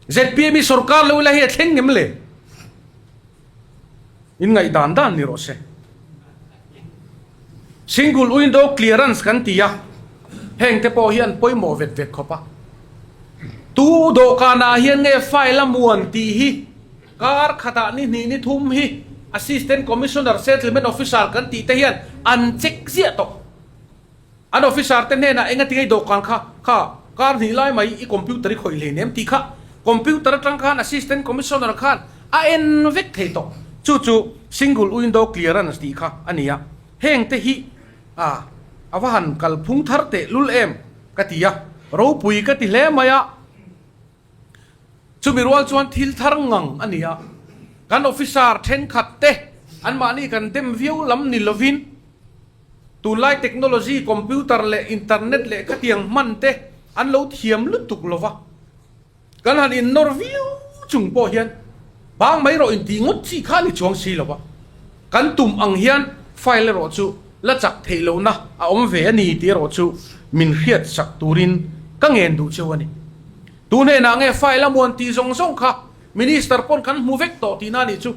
Zpm hi sorkar lo ila hi a thleng ngem le? In ngaih dan dan ni rawh se. Single window clearance kan ti a, heng te pawh hi an pawimawh vet vet khawp a. Tu dawhkanah hian nge file a muan tih hi kar khatah ni hnih ni thum hi Assistant Commissioner Settlement Officer kan tih te hian an check ziah tawh. An officer te hnenah enga tinge i dawhkan kha kha kar hnih lai mai i computer i khawih hlei nem tih kha computer atang khan Assistant Commissioner khan a en vek thei tawh. Chu chu Single Window Clearance tih kha a ni a. Heng te hi a a va han kalphung thar teh lul em ka ti a, ropui ka ti hle mai a. Chumi rual chuan thil thar ngang a ni a, kan officer thenkhat te anmahni kan dem viau lam ni lovin, Tunlai technology, computer leh internet leh khatiang hman te an lo thiam lutuk lo va, kan han innawr viau chung pawh hian bang mai rawh intih ngawt chi kha a ni chuang si lo va, kan tum ang hian file erawh chu la chak theih lohna a awm ve a ni tih erawh chu min hriat sak turin ka ngen duh cheu a ni. Tu hnenah nge file a muan tih zawng zawng kha Minister pawn kan hmu vek tawh tihna a nih chu.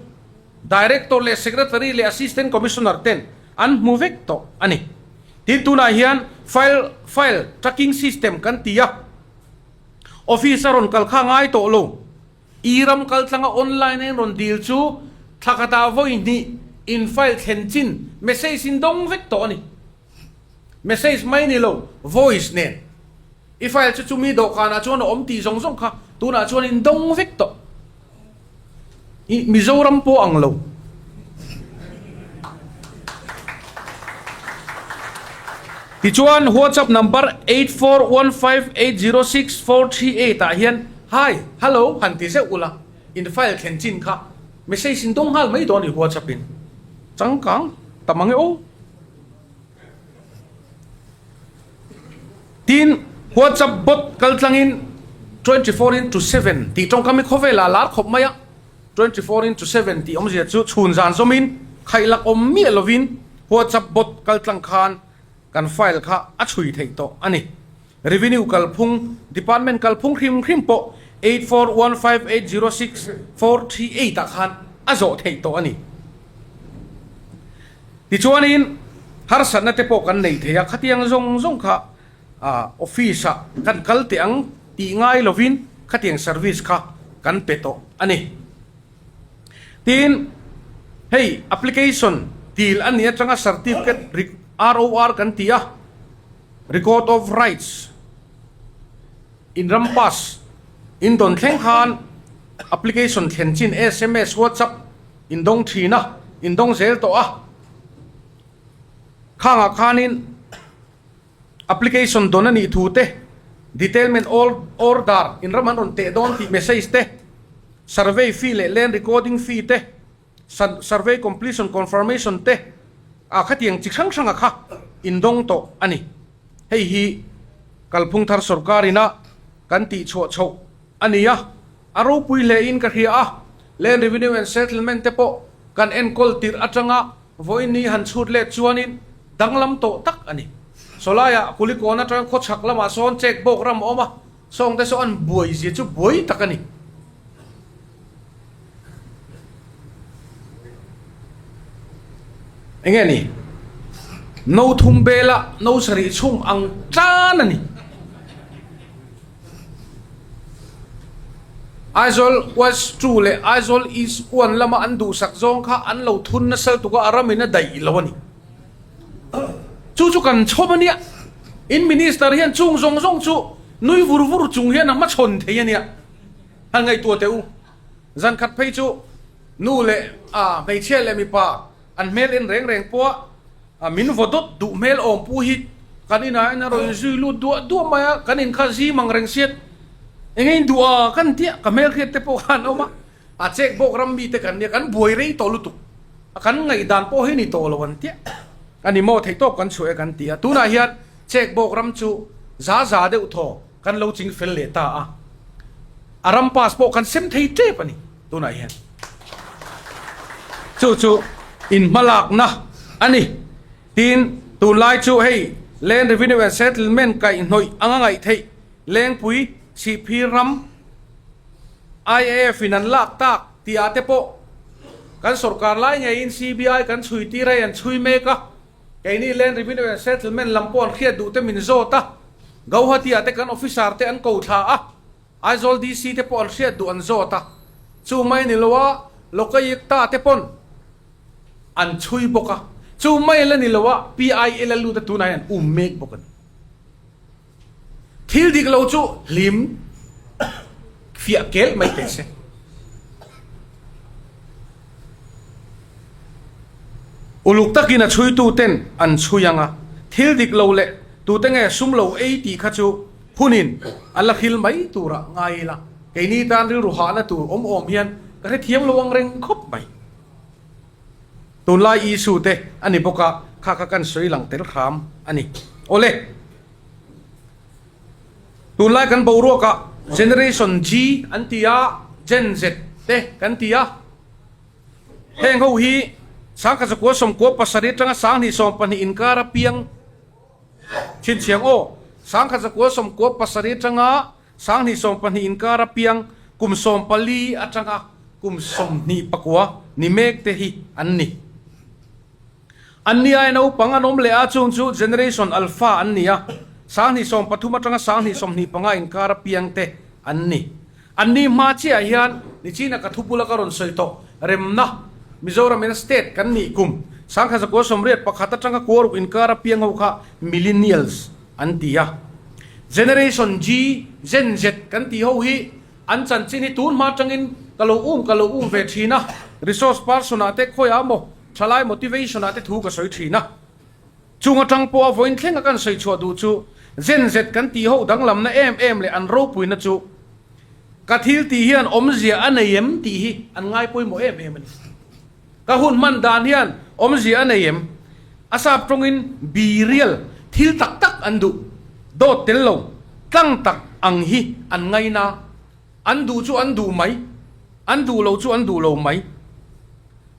Director leh Secretary leh Assistant Commissioner ten an hmu vek tawh a ni. Tin tunah hian file file tracking system kan ti a, office a rawn kal kha ngai tawh lo. E-ram kal tlanga online a in rawn dil chu thla khatah vawi hnih in file thlen chin message in dawng vek tawh a ni. Message mai ni lo, voice nen. I file chu chumi dawhkanah chuan a awm tih zawng zawng kha tunah chuan in dawng vek tawh. I Mizoram pawh ang lo. Tichuan WhatsApp number 8415806438 ah hian Hi, Hello han ti zeuh ula, in file thlen chin kha message in dawng nghal mai dawn i WhatsApp in. Changkang ta mang e aw. Tin, WhatsApp bot kal tlangin 24 into 7 tih tawngkam hi khawvelah a lar khawp mai a, 24 into 7 tih awmzia chu chhun zan zawmin khaihlak awm miah lovin WhatsApp bot kal tlang khan kan file kha a chhui theih tawh a ni. Revenue kalphung, Department kalphung hrim hrim pawh 8415806438 ah khan a zawh theih tawh a ni. Tichuanin harsatna te pawh kan nei thei a, khatiang zawng zawng kha office ah kan kal teh ang tih ngai lovin khatiang service kha kan pe tawh a ni. Tin, hei application dil a nih atanga certificate ROR kan ti a, Record of Rights in ram pass in dawn thleng khan application thlen chin sms, WhatsApp in dawng thin a, in dawng zel tawh a. Khangah khanin application dawn a nih thu te, detailment order in ram an rawn teh dawn tih message te, survey fee leh land recording fee te, Survey completion confirmation te ah khatiang chi hrang hranga kha indawng tawh a ni. Hei hi kalphung thar sorkar ina kan tih chhuah chhoh a ni a, a ropui hle in ka hria a, Land Revenue and Settlement te pawh kan enkawl tirh atanga vawiin ni han chhut let chuanin danglam tawh tak a ni. Sawlaiah Kulikawn atanga khawchhak lamah sawn check bawk ram a awm a, sawngte saw an buai zia chu buai tak a ni. Enge ni? No thum bela no sarih chhung ang tan a ni. Aizawl West 2 leh Aizawl East 1 lama an duhsak zawng kha an lo thun nasal tuk a, a ramin a daih lo a ni. Chu chu kan chhawm a nia. In Minister hian chung zawng zawng chu nui vur vur chung hian a hmachhawn thei a nia. Han ngaihtuah teh u, zan khat phei chu nu leh a hmeichhia leh mipa an hmel en reng reng pawh a. Min vaw dawt duh hmel awm pu hi kan inah hian a rawn zui lut duah duah mai a, kan in kha zim ang reng siat eng nge in duh a kan tia ka hmelhriat te pawh khan awm a, a chek bawk ram mite kan nia kan buai rei tawh lutuk a kan ngaihdan pawh hi ni tawh lo an tia a ni maw theihtawp kan chhuah e kan ti a, tunah hian chek bawk ram chu za za deuh thaw kan lo ching fel leh ta a, a ram pass pawh kan sem thei tep a ni tunah hian. Chu chu inhmalakna a ni. Tin, tunlai chu hei Land Revenue and Settlement kaihhnawih anga ngaih theih Lengpui Sihphir ram IAF in an lak tak tih ah te pawh kan sorkar lai ngeiin CBI kan chhui tir hei an chhui mek a. Keini Land Revenue and Settlement lam pawh an hriat duh te min zawt a, Gauhati ah te kan officer te an ko thla a, Aizawl DC te pawh an hriat duh an zawt a, chu mai ni lo a Lokayukta te pawn an chhui bawk a, chu mai la ni lo a PIL a lut a tunah hian an um mek bawk a ni. Thil dik lo chu hlim fiah kel mai teh se. Uluk takin a chhuitu ten an chhui ang a, thil dik lo leh tute nge sum lo ei tih kha chu hunin a la hril mai turah ngai ila, keini tan rilru hahna tur awm awm hian ka hrethiam lo ang reng khawp mai. Tunlai Isu te a ni bawk a, kha kha kan sawi lang tel hram a ni. Awle! Tunlai kan boruakah Generation G an ti a, Gen Z te kan ti a. Heng ho hi 1997 atanga 2020 inkara piang chhinchhiang aw. 1997 atanga 2020 inkara piang kum 14 atanga kum 29 ni mek te hi an ni. An ni ai naupang an awm leh a, chung chu Generation Alpha an ni a, 2013 atanga 2025 inkara piang te an ni. An ni hma chiah hian nichina ka thupula ka rawn sawi tawh remna Mizoram ina state kan nih kum 1981 atanga kuaruk inkara piang ho kha Millennials an ti a. Generation G, Gen Z kan tih ho hi an chanchin hi tun hma atangin ka lo um ka lo um ve thin a, resource person ah te khawiah maw Thalai motivation ah te thu ka sawi thin a, chung atang pawh a vawiin thleng a kan sawi chhuah duh chu Gen Z kan tih ho danglamna em em leh an ropuina chu ka thil tih hian awmzia a nei em tih hi an ngai pawimawh em em a ni. Ka hun hman dan hian awmzia a nei em? A sap tawngin be real, thil tak tak an duh, dawt tel lo, tlang tak ang hi an ngaina, an duh chu an duh mai, an duh lo chu an duh lo mai.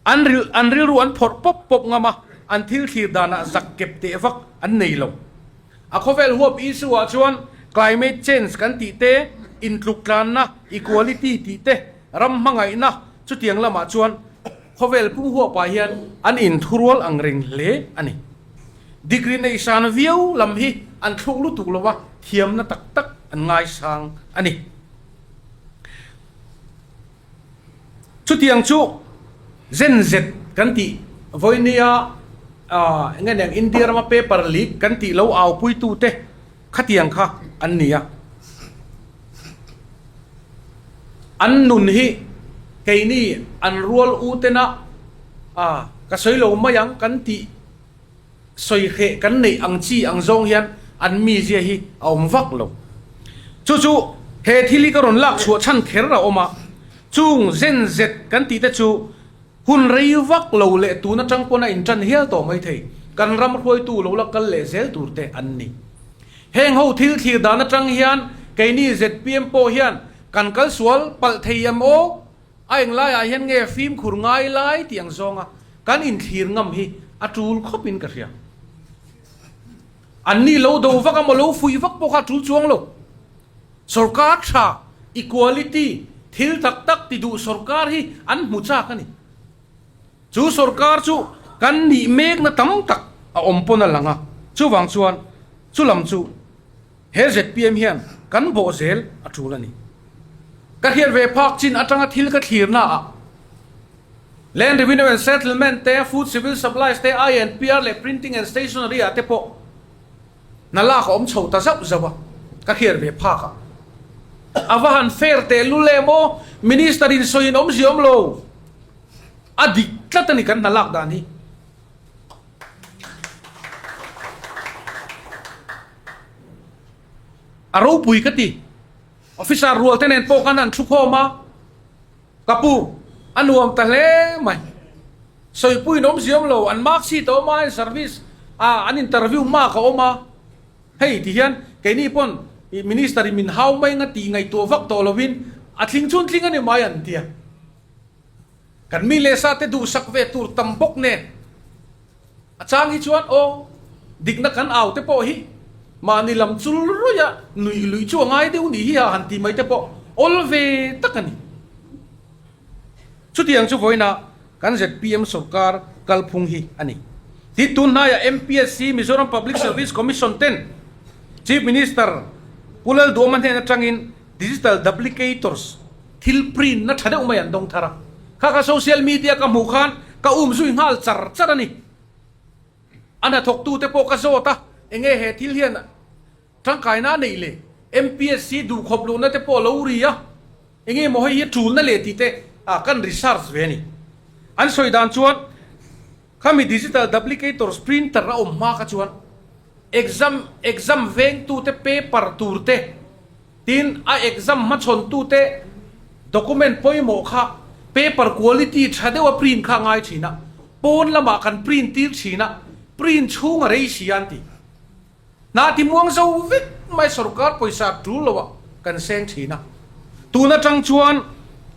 An ril an rilru an phawrh pawp pawp ngam a, an thil thlir danah zak kep teh vak an nei lo. A khawvel huap issue ah chuan climate change kan tih te, intluk tlanna, equality tih te, ram hmangaihna chutiang lamah chuan khawvel pum huapah hian an inthurual ang reng hle a ni. Degree nei san viau lam hi an thluk lutuk lo a, thiamna tak tak an ngaisang a ni. Chutiang chu Gen Z kan tih vawinia eng nge niang India rama paper leak kan tih lo aupuitute khatiang kha an ni a. An nun hi keini an rual u tena ka sawi lo mai ang kan tih sawi hreh kan neih ang chi ang zawng hian an mizia hi a awm vak lo. Chu chu he thil hi ka rawn lak chhuah chhan kher a awm a, chung zen zet kan tih te chu hun rei vak lo leh tun atang pawn a intan hial tawh mai thei, kan ram hruaitu lo la kal leh zel tur te an ni. Heng ho thil thlir dan atang hian keini zpm pawh hian kan kal sual palh thei em aw? A englaiah hian nge fimkhur ngai lai tih ang zawnga kan inthlir ngam hi a tul khawpin ka hria. Anni lo do vak a maw lo fuih vak pawh kha a tul chuang lo. Sorkar tha, equality, thil tak tak ti duh sorkar hi an hmu chak a ni. Chu sorkar chu kan nih mekna tam tak a awm pawn a lang a, chuvang chuan chu lam chu He zpm hian kan bawh zel a tul a ni. Ka hriat ve phak chin atanga thil ka thlirna ah Land Revenue and Settlement te, Food Civil Supplies te, INPR leh Printing and Stationery ah te pawh hna lak a awm chho ta zauh zauh a, ka hriat ve phak ah. A va han fair tehlul em aw, Minister in sawi in awmzia awm lo. A dik tlat a ni kan hna lak dan hi. A ropui ka ti. Officer rual te nen pawh khan an thu khawm a, ka pu, a nuam ta hle mai. Sawipuiin awm ziam lo, an mark sheet a awm a, an service a, an interview mark a awm a. Hei ti hian keini pawn Minister in min hau mai anga tih ngaihtuah vak tawh lovin a tling chhun tling a ni mai an ti a. Kan mi leh sa te duhsak ve tur tam bawk nen a chang hi chuan aw dikna kan au te pawh hi mahni lam chul ruih a nuih luih chu a ngai deuh nih hi a han ti mai te pawh awl ve tak a ni. Chutiang chu vawiinah kan zpm sorkar kalphung hi a ni. Tin, tun hnaiah MPSC, Mizoram Public Service Commission ten Chief Minister Pu Lalduhawma hnen atangin Digital Duplicators thil print na tha deuh mai an dawng thar a. Kha kha social media ka hmuh khan ka um zui nghal char char a ni. A hnathawktute pawh ka zawt a, enge he thil hian Tangkaina a neih leh MPSC duhkhawp luhna te pawh a lo ri a, enge maw hei hi tulna leh tih te kan research ve a ni. An sawi dan chuan khami digital duplicators printer a awm hma kha chuan exam exam vengtute paper tur te tin a exam hmachhawntute document pawimawh kha paper quality tha deuha print kha a ngai thin a, pawn lamah kan print tir thin a, print chhung a rei si a an ti. Hna ti muang zo vek mai sorkar pawisa tul lo ah kan seng thin a. Tun atang chuan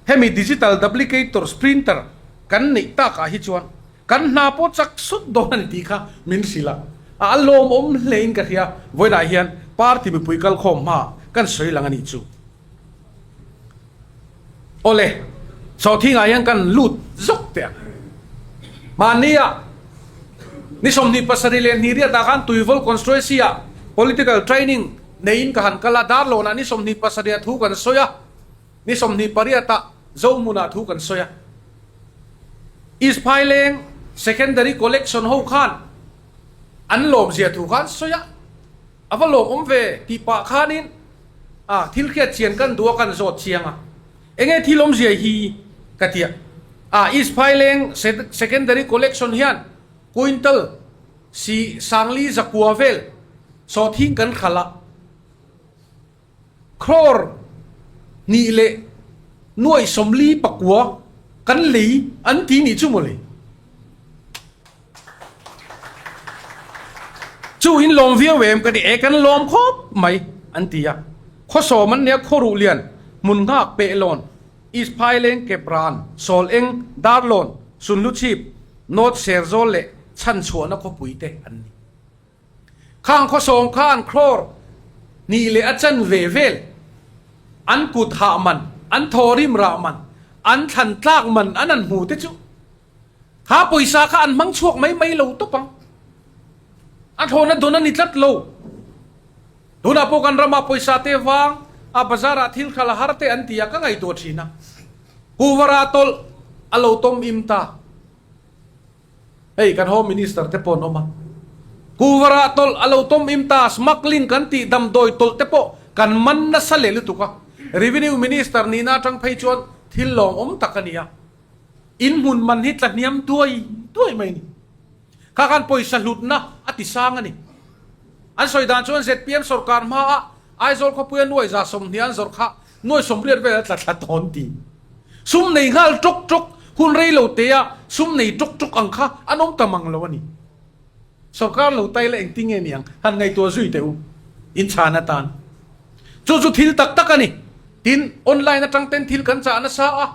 hemi digital duplicators printer kan neih tak ah hi chuan kan hna pawh chak sut dawn a ni tih kha min hrilh a. A lawmawm hle in ka hria. Vawiinah hian party mipui kalkhawm hma kan sawi lang a nih chu. Awle, sawhthingah hian kan lut zawk teh ang. Mahnia ni 27 riatah khan Tuivawl Constituency-ah Political Training neiin ka han kal a, Darlawnah ni 27 ah thu kan sawi a, ni 28 ah Zohmunah thu kan sawi a. East Phaileng Secondary Collection ho khan an lawmzia thu kha an sawi a. A va lawmawm ve tih pah khanin a thil hriat chian kan duh a kan zawt chiang a, enge thil awmzia hi ka ti a, a East Phaileng Secondary Collection hian quintal si sangli zakua vel sawhthing kan khalh a, crore hnih leh nuaih 49 kan lei an ti nih chu mawle. Chu in lawm viau em ka ti e kan lawm khawp mai an ti a. Khawsawm an nia khawruh lian hmun nghak peh lawn East Phaileng Kepran Sawl Eng Darlawn Sunhluchhip North Serzawl leh Chhanchhuahna khawpui te an ni. Khang khawsawm khan crore hnih leh a chan ve vel an kut hah man an thawrim rah man an thlan tlak man an an hmu te chu Kha pawisa kha an hmang chhuak mai mai lo tawp ang. A thlawna dawn a ni tlat lo. Tunah pawh kan ramah pawisa te vang a bazar ah thil khalh a har te an ti a ka ngaihtuah thin a. Kuvara tawlh a lo tawm im ta. Hei kan Home Minister te pawh an awm a. Kuvara tawlh a lo tawm im ta, smuggling kan tih damdawi tawlh te pawh kan man nasa leh lutuk a. Revenue Minister nihna atang phei chuan thil lawmawm tak a ni a. In hmun man hi tla hniam duai duai mai a ni. Kha khan pawisa hlutna a ti sang a ni. An sawi dan chuan zpm sorkar hmaah Aizawl khawpuia nuai 120 an zawrh kha nuai 80 vel a tla thla tawn ti. Sum nei nghal ṭawk ṭawk, hun rei lo tea sum nei ṭawk ṭawk ang kha an awm ta mang lo a ni. Sorkar lo tai la engtin nge ni ang? Han ngaihtuah zui teh u. In chhan atan. Chu chu thil tak tak a ni. Tin, online atang ten thil kan chah nasa a.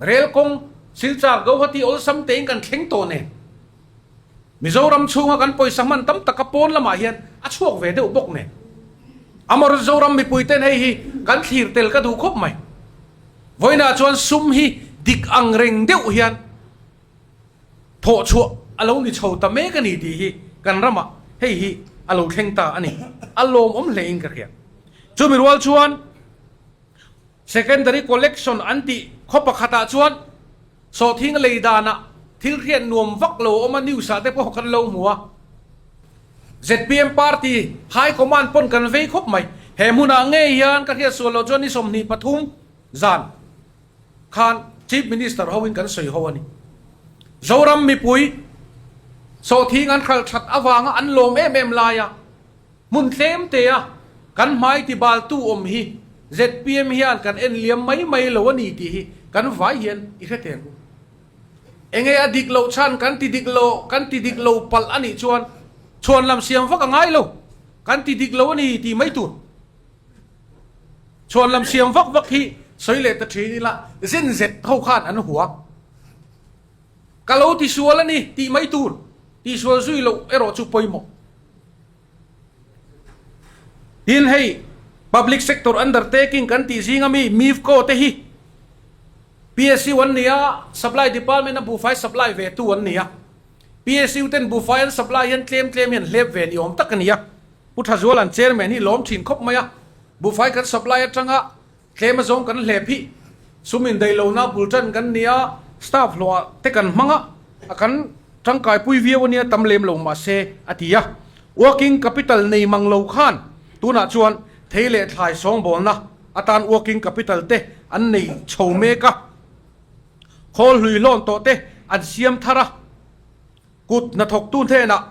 Rel kawng Silchar Guwahati awlsam tein kan thleng tawh nen Mizoram chhunga kan pawisa hman tam taka pawn lamah hian a chhuak ve deuh bawk nen Amor Zoram mipui ten hei hi kan thlir tel ka duh khawp mai. Vawiinah chuan sum hi dik ang reng deuh hian thawh chhuah a lo ni chho ta mek a ni tih hi kan ramah hei hi a lo thleng ta a ni. A lawmawm hlein ka hria. Chumi rual chuan. Secondary collection an tih khaw pakhatah chuan sawhthing lei danah thil hriat nuam vak lo awm a, news ah te pawh kan lo hmu a. Zpm party high command pawn kan vei khawp mai. He hmunah ngei hian ka hriat sual loh chuan ni 23 zan khan Chief Minister hoin kan sawi ho a ni. Zoram mipui sawhthing an hralh that avanga an lawm em em laia hmun tlem te a. Kan hmai tibaltu awm hi zpm hian kan en liam mai mai lo a ni tih hi kan vai hian i hre teh ang u. Enge a dik loh chhan kan ti dik lo, kan ti dik lo palh a nih chuan chhuan lam siam vak a ngai lo, kan ti dik lo a ni tih mai tur. Chhuan lam siam vak vak hi sawi leh ta thin ila zen zet ho khan an hua. Ka lo ti sual a ni tih mai tur, tihsual zui loh erawh chu pawimawh. Tin hei Public Sector Undertaking kan tih zinga mi MIFCO te hi PSU an ni a, Supply Department a buhfai supply ve tu an ni a. PSU ten buhfai an supply hian tlem tlem hian hlep ve ni awm tak a ni a. Pu Thazuala'n Chairman hi lawm thin khawp mai a, buhfai kan supply atanga Tlem azawng kan hlep hi sum indaihlohna bul tan kan nia, staff hlawhah te kan hmang a, a kan tangkaipui viau ania tam lem lo mahse a ti a. Working capital nei mang lo khan tunah chuan thei leh thlai sawngbawlna atan working capital te an nei chho mek a, khawl hlui hlawn tawh te an siam thar a, kut hnathawktu hnenah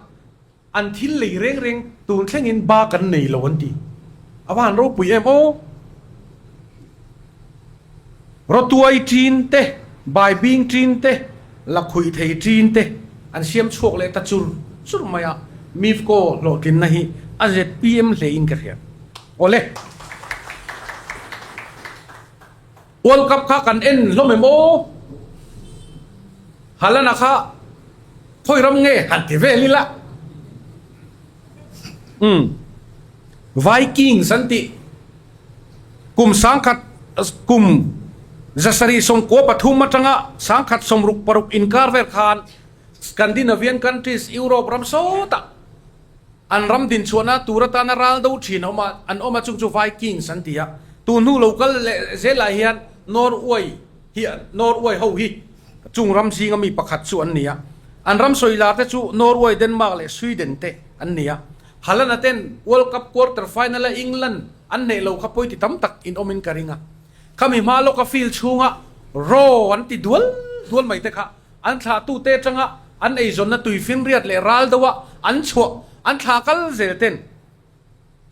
An thil lei reng reng tun thlengin ba kan nei lo an ti. A va han ropui em aw! Rawtuai ṭin te, baibing ṭin te, lakhuih thei ṭin te an siam chhuak leh ta chur chur mai a, MIFCO hlawhtlinna hi a zpm hlein ka hria. Awle! World Cup kha kan en hlawm em aw? Haaland-a kha khawi ram nge han ti vel ila. Umm. Vikings an tih kum sangkhat kum 713 atanga 1066 inkar vel khan Scandinavian countries Europe ram sawtah An ram dinchhuahna tur atana ral do thin a awm a, an awm a chung chu Vikings an ti a. Tun hnu lo kal leh zelah hian Norway hi Norway ho hi chung ram zinga mi pakhat chu an ni a. An ram sawi lar te chu Norway, Denmark leh Sweden te an ni a. Haaland-a ten World Cup quarter final-a England an hneh lo kha pawi ti tam tak in awmin ka ring a. Khami hma lawka field chhunga Raw an ti dual dual mai te kha An thlahtute atanga an eizawnna tuifinriat leh ral deuha an chhuah an thlah kal zel ten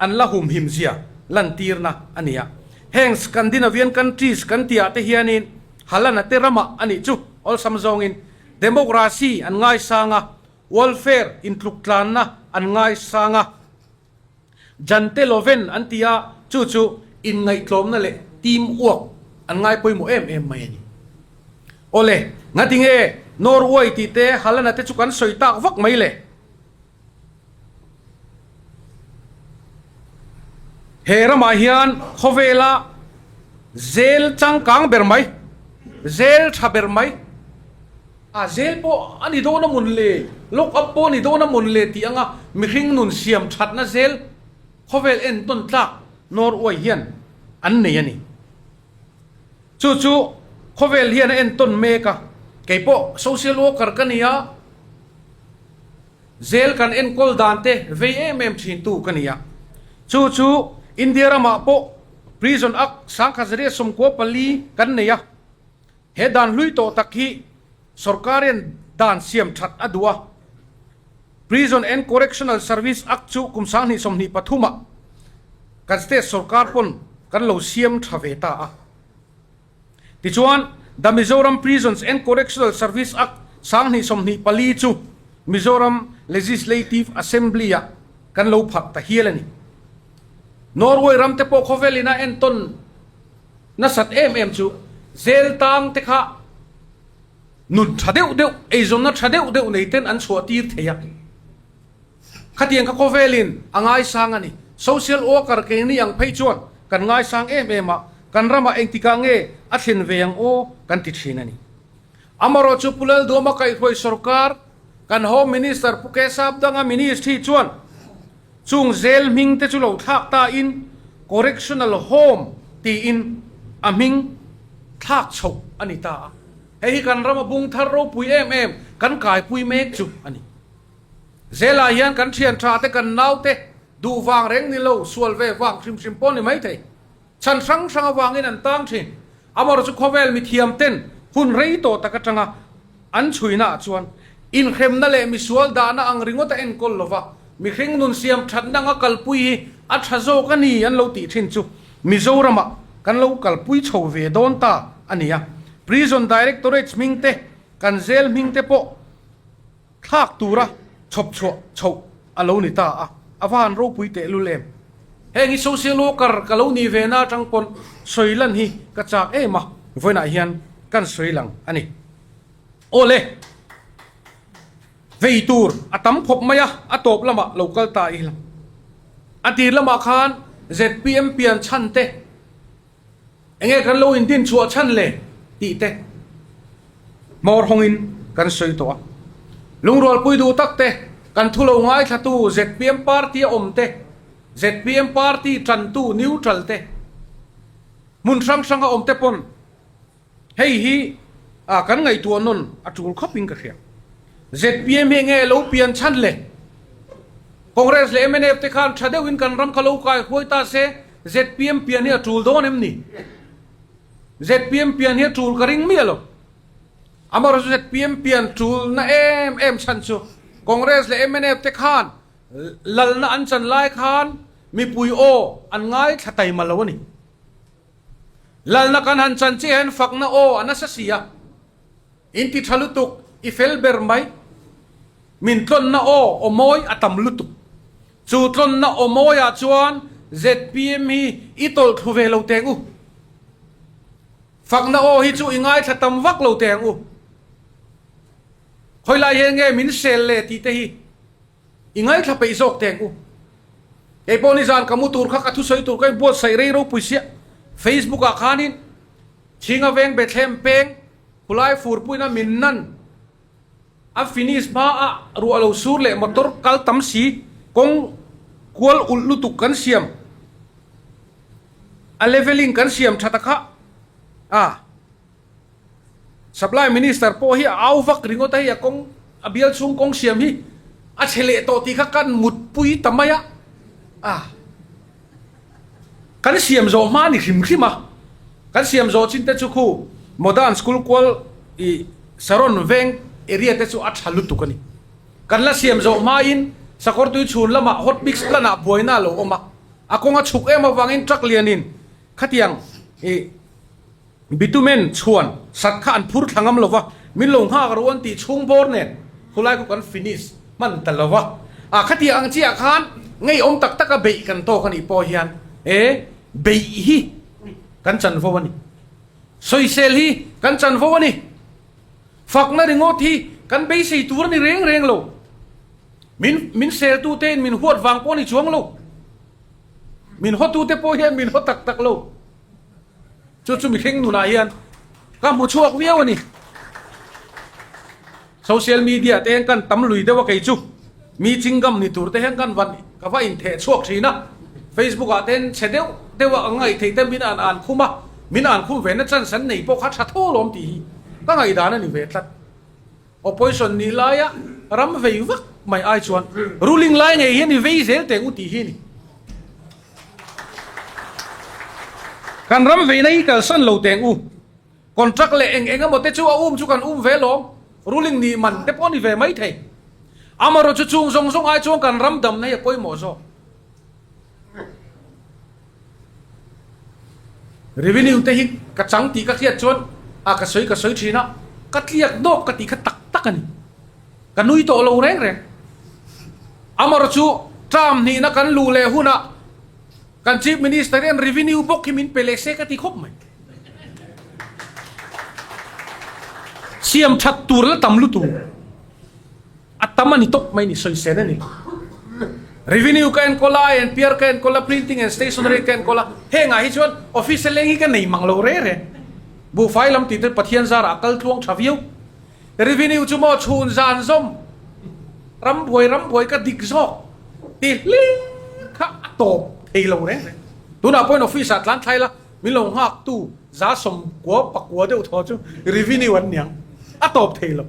an la humhim zia lantirna a ni a. Heng Scandinavian countries kan tihah te hianin Haaland-a te ramah a nih chu awlsam zawngin democracy an ngaisang a, welfare intluktlanna an ngaisang a. Jante Loven an ti a, chu chu inngaihtlawmna leh team work an ngai pawimawh em em mai a ni. Awle, ngati nge Norway tih te Haaland-a te chu kan sawi tak vak mai le? He ramah hian khawvela zel changkang ber mai, zel tha ber mai, A zel pawh a ni dawn a mawn le, lock up pawh a ni dawn a mawn le tih anga mihring nun siam thatna zel khawvel entawn tlak Norway hian an nei a ni. Chu chu khawvel hian a entawn mek a, kei pawh social worker ka ni a, zel kan enkawl dan te vei em em thin tu ka ni a. Chu chu India ramah pawh Prison Act 1994 kan nei a. He dan hlui tawh tak hi sorkarian dan siam that a duh a. Prison and Correctional Service Act chu kum 2023 ah kan state sorkar pawn kan lo siam tha ve ta a. Tichuan, The Mizoram Prisons and Correctional Service Act 2024 chu Mizoram Legislative Assembly ah kan lo pharh ta hial a ni. Norway ram te pawh khawvel in a entawn Nasat em em chu zel tang te kha nun tha deuh deuh, eizawnna tha deuh deuh nei ten an chhuah tir thei a. Khatiang kha khawvelin a ngaisang a ni. Social worker keini ang phei chuan kan ngaisang em em a, kan ramah engtikah nge a thlen ve ang aw kan ti thin a ni. Amarawh chu Pu Lalduama kaihhruai sorkar, kan Home Minister Pu Kesap Danga Ministry chuan Chung zel hming te chu lo thlak ta in Correctional Home tiin a hming thlak chhoh a ni ta a. Hei hi kan rama bung thar ropui em em kan kaipui mek chu a ni. Zelah hian kan thian tha te kan nau te duh vang reng ni lo sual ve vang hrim hrim pawh ni mai thei. Chhan hrang hrang avangin an tang thin. Amarawh chu khawvel mithiam ten hun rei tawh tak atanga an chhuina ah chuan inhremna leh misual dahna ang ringawt a enkawl lova, mihring nun siam thatna anga kalpui hi a tha zawk a ni an lo tih thin chu Mizoramah kan lo kalpui chho ve dawn ta a ni a. Prison Directorate hming te, kan jail hming te pawh thlak tura chhawp chhuah chhoh a lo ni ta a, a va han ropui tehlul em. Heng hi social worker ka lo nih ve na atang pawn sawi lan hi ka chak em a, vawiinah hian kan sawi lang a ni. Awle, vei tur a tam khawp mai a, a tawp lamah lo kal ta i lang. A tir lamah khan zpm pian chhan te, Enge kan lo indin chhuah chhan le tih te hmawr hawngin kan sawi tawh a. Lungrualpui duh tak te, kan thu lo ngaithlatu zpm party a awm te, zpm party tantu neutral te, hmun hrang hrang a awm te pawn hei hi kan ngaihtuah nawn a tul khawp in ka hria. Zpm hi enge lo pian chhan le? Congress leh mnf te khan tha deuhin kan ram kha lo kai huai ta se zpm pian hi a tul dawn em ni? Zpm pian hi a tul ka ring miah lo. Amaherawhchu zpm pian tul na em em chhan chu Congress leh mnf te khan lalna an chan lai khan mipui aw an ngaithla taima lo a ni. Lalna kan han chan chiah hian fakna aw a nasa si a. In ti tha lutuk, i fel ber mai. Min tlawnna aw aw mawi a tam lutuk. Chu tlawnna aw mawiah chuan zpm hi i tawlh thlu ve lo teng u. Fakna aw hi chu i ngaithla tam vak lo teng u. Khawilai hian nge min sel le tih te hi I ngaithla peih zawk teng u. Kei pawh nizan ka mu tur kha ka thusawi tur ka inbuatsaih rei ropui sia. Facebook ah khanin Chhinga veng Bethlehem peng khulai furpuina min nan a finish hma a ruah lo sur leh motor kal tam si kawng kual ulh lutuk kan siam a leveling kan siam tha ta kha a. Supply Minister pawh hi a au vak ringawt a hei a kawng a bial chhung kawng siam hi a chhe leh tawh tih kha kan mutpui ta mai a, a kan siam zawh hma a ni hrim hrim a, kan siam zawh chin te chu khu Modern School kual ih Saron veng area te chu a tha lutuk a ni. Kan la siam zawh hmain Sakawrtui chhun lamah hot mix plant ah buaina a lo awm a, a kawng a chhuk em avangin truck lianin khatiang ih Bitumen chhuan sat kha an phur thla ngam lo va, min lo nghak ro an tih chhung bawr nen khulai khu kan finish hman ta lo va. A khatiang ang chiah khan ngeiawm tak taka beih kan tawk a nih pawh hian e beih hi kan chanvo a ni. Sawisel hi kan chanvo a ni. Fakna ringawt hi kan beisei tur a ni reng reng lo. Min min seltute in min huat vang pawh a ni chuang lo. Min hawtute pawh hian min haw tak tak lo. Chu chu mihring nunah hian ka hmu chhuak viau a ni. Social media te hian kan tam lui deuh a kei chu mi chingam ni tur te hian kan van ka va intheh chhuak thin a. Facebook ah te hian chhe deuh deuh a ang ngaih theih te min an an khum a, min an khum ve na chance an nei pawh kha tha tho lawm tih hi ka ngaihdan a ni ve tlat. Opposition nih laia ram vei vak mai ai chuan ruling lai ngei hian i vei zel teng u tih hi a ni. Kan ram veina hi kalsan lo teng u. Contract leh eng eng emaw te chu a um chu kan um ve lawm. Ruling nih man te pawh a ni ve mai thei. Amaherawhchu chung zawng zawng ai chuan kan ram damna hi a pawimawh zawk. Revenue te hi ka chang tih ka hriat chuan a ka sawi ka sawi thin a, ka tliak dawk ka tih kha tak tak a ni. Ka nui tawh lo reng reng. Amaherawhchu chu term hnihna kan luh leh hunah kan Chief Minister hian revenue bawk hi min pe leh se ka ti khawp mai. Siam that tur la tam lutuk. A tam a ni tawp mai ni, sawisel a ni. Revenue ka enkawl a, INPR ka enkawl a, printing and stationery ka enkawl a, hengah hi chuan office a leng hi ka nei mang lo re re. Buhfai lam tih te Pathian zarah a kal tluang tha viau. Revenue chu maw chhun zan zawm, ram buai ram buai ka dik zawk ti hlir kha a tawp thei lo reng reng. Tunah pawhin office ah tlan thlai la, min lo nghak tu za sawmkua pakua deuh thaw chu revenue an niang, a tawp thei lo.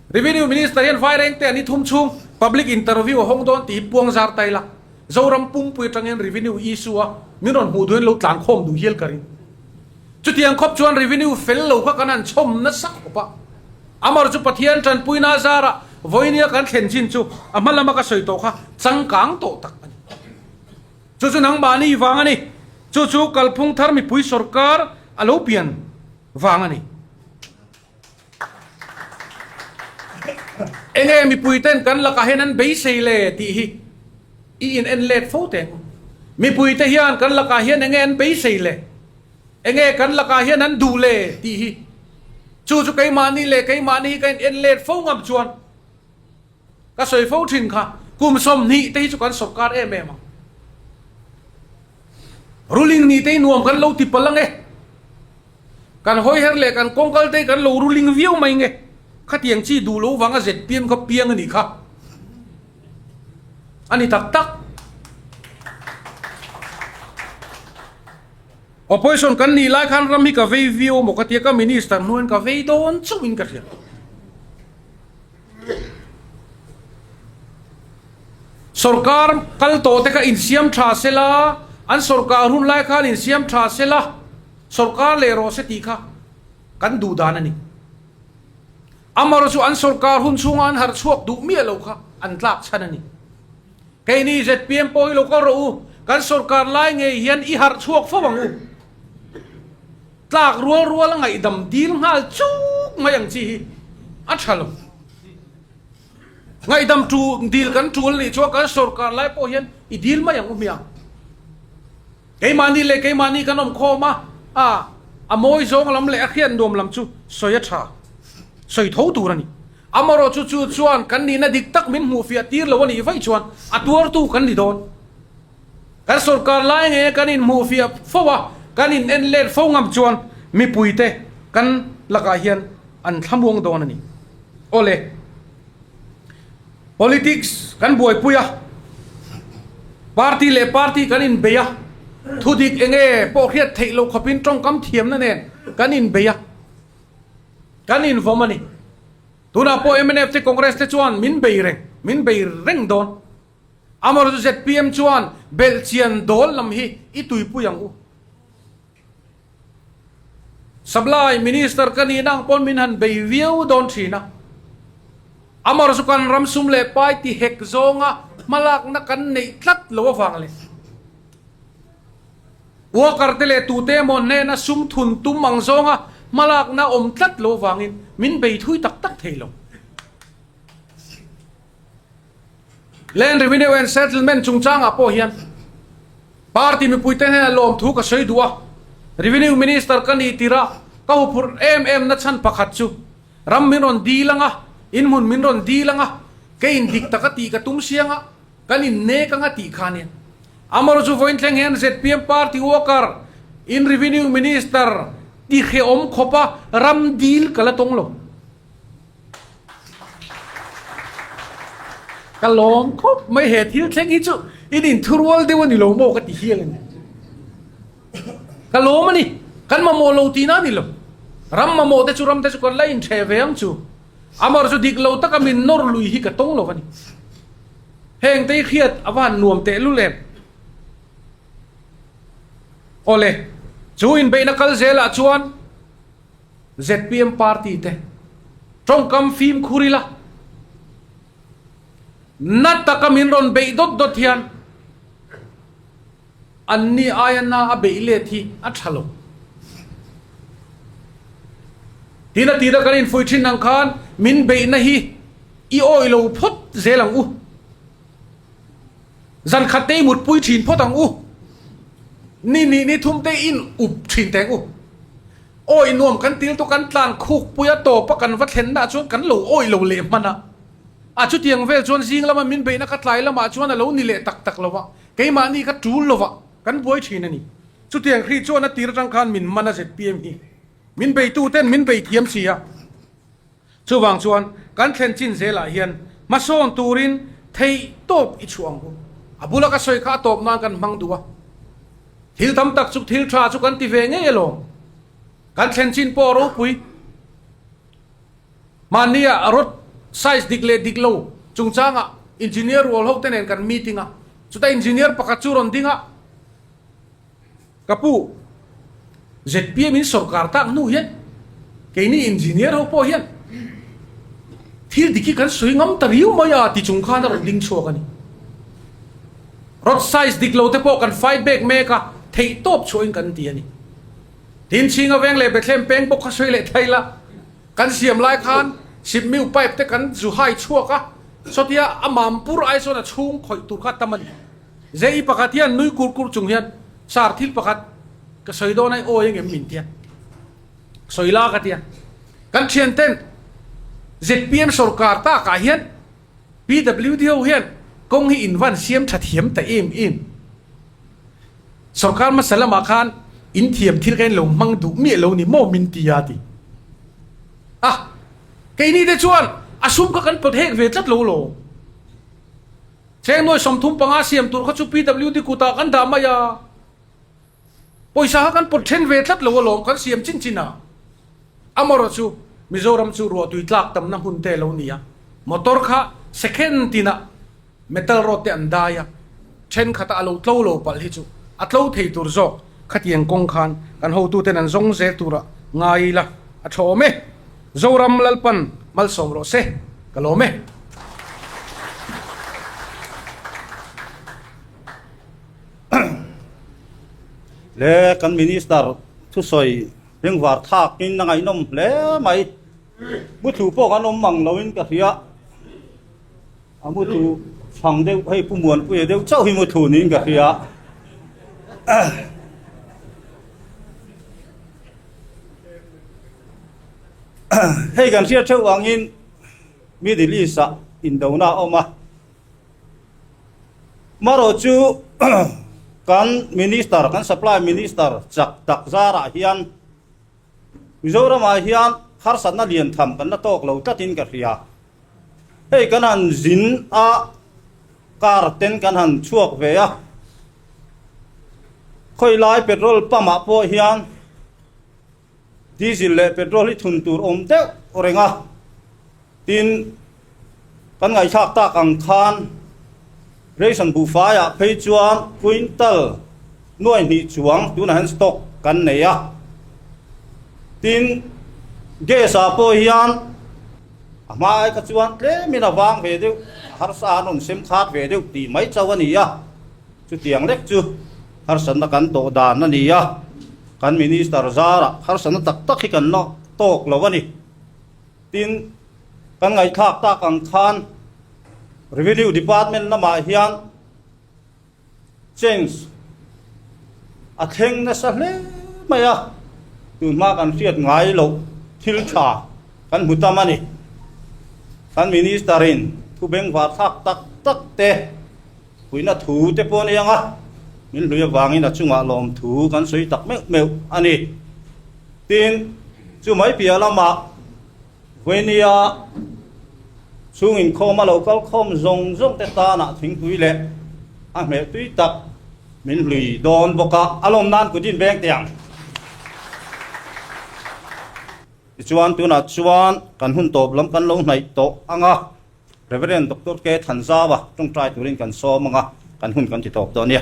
Revenue Minister hian Vairengte an i thum chhung public interview a hawng dawn tih hi puang zar ta ila, Zoram pumpui atang hian revenue issue a min rawn hmuh duhin lo tlan khawm duh hial ka ring. Chutiang khawp chuan revenue fel lo kha kan han chhawm nasa khawp a. Amar chu Pathian tanpuina a zarah vawinia kan thlen chin chu a hma lama ka sawi tawh kha changkang tawh tak a ni. Chu chu nangmahni vang a ni. Chu chu kalphung thar mipui sorkar a lo pian vang a ni. Enge mipui ten kan lakah hian an beisei le tih hi i in en let fo teh ang u. Mipui te hian kan lakah hian enge an beisei le? Enge kan lakah hian an duh le tih hi. Chu chu keimahni leh keimahni hi ka in en let fo ngam chuan Ka sawi fo thin kha, kum 20 te hi chu kan sawrkar em em ang. Ruling ni te hi nuam kan lo ti palh ang e. Kan hawi her leh kan kawngkal te hi kan lo ruling viau mai nge. Khatiang chi duh lo vanga zpm kha piang a nih kha. A ni tak tak. Opposition kan nih lai khan ram hi ka vei viau maw ka tia ka minister hnuaiin ka vei dawn chauhin ka hria. Sorkar kal tawh te kha insiam tha sela, an sorkar hun lai khan insiam tha sela, sorkar leh rawh se tih kha kan duh dan a ni. Amarawh chu an sorkar hun chhunga an harh chhuak duh miah lo kha an tlak chhan a ni. Keini zpm pawh hi lo kal rawh u, kan sorkar lai ngei hian i harh chhuak fo ang u. Tlak rual rual a ngaihdam dil nghal chuk mai ang chi hi a tha lo. Ngaihdam tu dil kan tul nih chuan kan sorkar lai pawh hian i dil mai ang u hmiang. Keimahni leh keimahni kan awm khawm a, a a mawi zawng lam leh a hriat nuam lam chu sawi a tha, sawi tho tur a ni. Amarawhchu chu chuan kan nihna dik tak min hmuhfiah tir lo a nih vaih chuan a tuartu kan ni dawn. Kan sorkar lai nge kan inhmuhfiah fo a, kan in en let fo ngam chuan mipuite kan lakah hian an thlamuang dawn a ni. Awle, politics kan buaipui a, party leh party kan inbei a, thudik enge pawh hriat theih loh khawpin tawngkam thiamna nen kan inbei a, kan invawm a ni. Tunah pawh mnf te Congress te chuan min bei reng, min bei reng dawn. Amarawhchu zpm chuan belhchian dawl lam hi i tuipui ang u. Supply Minister ka nihna ang pawn min han bei viau dawn thin a. Amarawhchu kan ram sum leh pai ti hek zawnga hmalakna kan neih tlat lo avang leh worker te leh tute emaw hnena sum thun tum ang zawnga hmalakna awm tlat lo avangin min bei thui tak tak thei lo. Land Revenue and Settlement chungchangah pawh hian party mipuite hnenah lawmthu ka sawi duh a, Revenue Minister ka nih tirh a ka huphurh em em na chhan pakhat chu ram min rawn dil anga, inhmun min rawn dil anga, kei in dik taka tih ka tum siang a, kan innek anga tih kha ania. Amarawh chu vawiin thleng hian zpm party worker in Revenue Minister ti hrehawm khawpa ram dil ka la tawng lo. Ka lawm khawp mai he thil thleng hi chu in inthurual deuh a ni lo maw ka ti hial a ni. Ka lawm a ni, kan mamawh lo tihna a ni lo. Ram mamawh te chu ram te chu kan la intheh ve ang chu. Amar chu dik lo taka min nawr lui hi ka tawng lo a ni. Heng te hi hriat a va han nuam tehlul em. Awle, chu inbeihna kal zelah chuan Zpm party te tawngkam fimkhur ila, na taka min rawn beih dawt dawt hian anni aia na a beih let hi a tha lo. Tin a tira kan infuih thin ang khan min beihna hi i awih lo phawt zel ang u. Zan khat te i mutpui thin phawt ang u. Ni nih ni thum te in up thin teng u. Awi nuam kan til tu kan tlan khuk pui a tawp a kan va thlen na chuan kan lo awi lo leh hman a. A chutiang vel chuan zing lama min beihna ka tlai lamah chuan a lo ni leh tak tak lo a, keimahni ka tul lo va kan buai thin a ni. Chutiang hrih chuan a tir atang khan min man a zpm hi. Min beitu ten min bei thiam si a. Chuvang chuan kan thlen chin zelah hian hmasawn turin theih tawp i chhuah ang u. A bula ka sawi kha a tawp nan kan hmang duh a. Thil tam tak chu thil tha chu kan ti ve ngei alawm. Kan thlen chin pawh a ropui. Mahnia road size dik leh dik lo chungchangah engineer rual ho te nen kan meeting a. Chutah engineer pakhat chu rawn ding a. Ka pu, zpm in sorkar tak hnu hian keini engineer ho pawh hian thil dik hi kan sawi ngam ta riau mai a ti chung khan a rawn ding chhuak a ni. Rod size dik lo te pawh kan fight back mek a, theih tawp chhuahin kan ti a ni. Tin, Chhinga veng leh Bethlehem peng bawk kha sawi leh thei la, kan siam lai khan sipmiu pipe te kan zu hai chhuak a, sawtia a mampur ai chuan a chhung khawih tur kha tam a ni. Zei pakhat hian nui kur kur chung hian sar thil pakhat ka sawi dawn ai awi engem min tia sawi la ka tia. Kan thian ten zpm sorkar takah hian PWD ho hian kawng hi in van siam tha thiam ta em em. Sorkar hmasa lamah khan in thiam thil kha in lo hmang duh miah lo ni maw min ti a ti. A keini te chuan a sum kha kan pawt hek ve tlat lo lo. Cheng nuai 35 siam tur kha chu PWD kutah kan dah mai a. Pawisa kha kan pawt then ve tlat lo alawm kan siam chin chin a. Amarawh chu Mizoram chu ruahtui tlak tamna hmun te lo ni a. Motor kha second tinah metal rod te an dai a, thenkhat a a lo tlo lo palh hi chu a tlo thei tur zawk khatiang kawng khan kan hotuten an zawng zel tura ngai ila a tha awm e. Zoram Lalpan malsawm rawh se, ka lawm e. Le kan Minister thusawi bengvar thakin a ngaihnawm hle mai. Muthu pawh kan awm mang loin ka hria. A muthu chhang deuh hei Pu Muanpuia deuh chauh hi muthu niin ka hria. Hei kan hriat theuh angin Middle East ah indona a awm a. Marawh chu kan Minister, kan Supply Minister chak tak zarah hian Mizoramah hian harsatna lian tham kan la tawk lo tlatin ka hria. Hei kan han zin a, car ten kan han chhuak ve a, khawilai petrol pump ah pawh hian diesel leh petrol hi thun tur awm deuh reng a, tin kan ngaihthlak tak ang khan ration buhfai ah phei chuan quintal nuai hnih chuang tunah hian stock kan nei a, tin gas ah pawh hian a hma ai kha chuan tlemin a vang ve deuh a harsa an rawn sem khat ve deuh tih mai chauh a ni a, chutiang lek chu harsatna kan tawh dan a ni a, kan minister zarah harsatna tak tak hi kan la tawk lo a ni. Tin, kan ngaihthlak tak ang khan Revenue Department lamah hian change a thleng nasa hle mai a, tunhma kan hriat ngai loh thil tha kan hmu tam a ni. Kan Minister in thu bengvar thlak tak tak te, puihna thu te pawh a ni ang a, min hlui avangin a chungah lawmthu kan sawi tak meuh meuh a ni. Tin, chu mai piah lamah Vawinia chhung inkhawm a lo kal khawm zawng zawng te tanah thingpui leh a hmeh tui tak min hlui dawn bawk a, a lawm nan kut in veng teh ang. Tichuan tunah chuan kan hun tawp lam kan lo hnaih tawh ang a, Reverend Doctor K Thanzawa tawngtai turin kan sawm ang a, kan hun kan ti tawp dawn nia.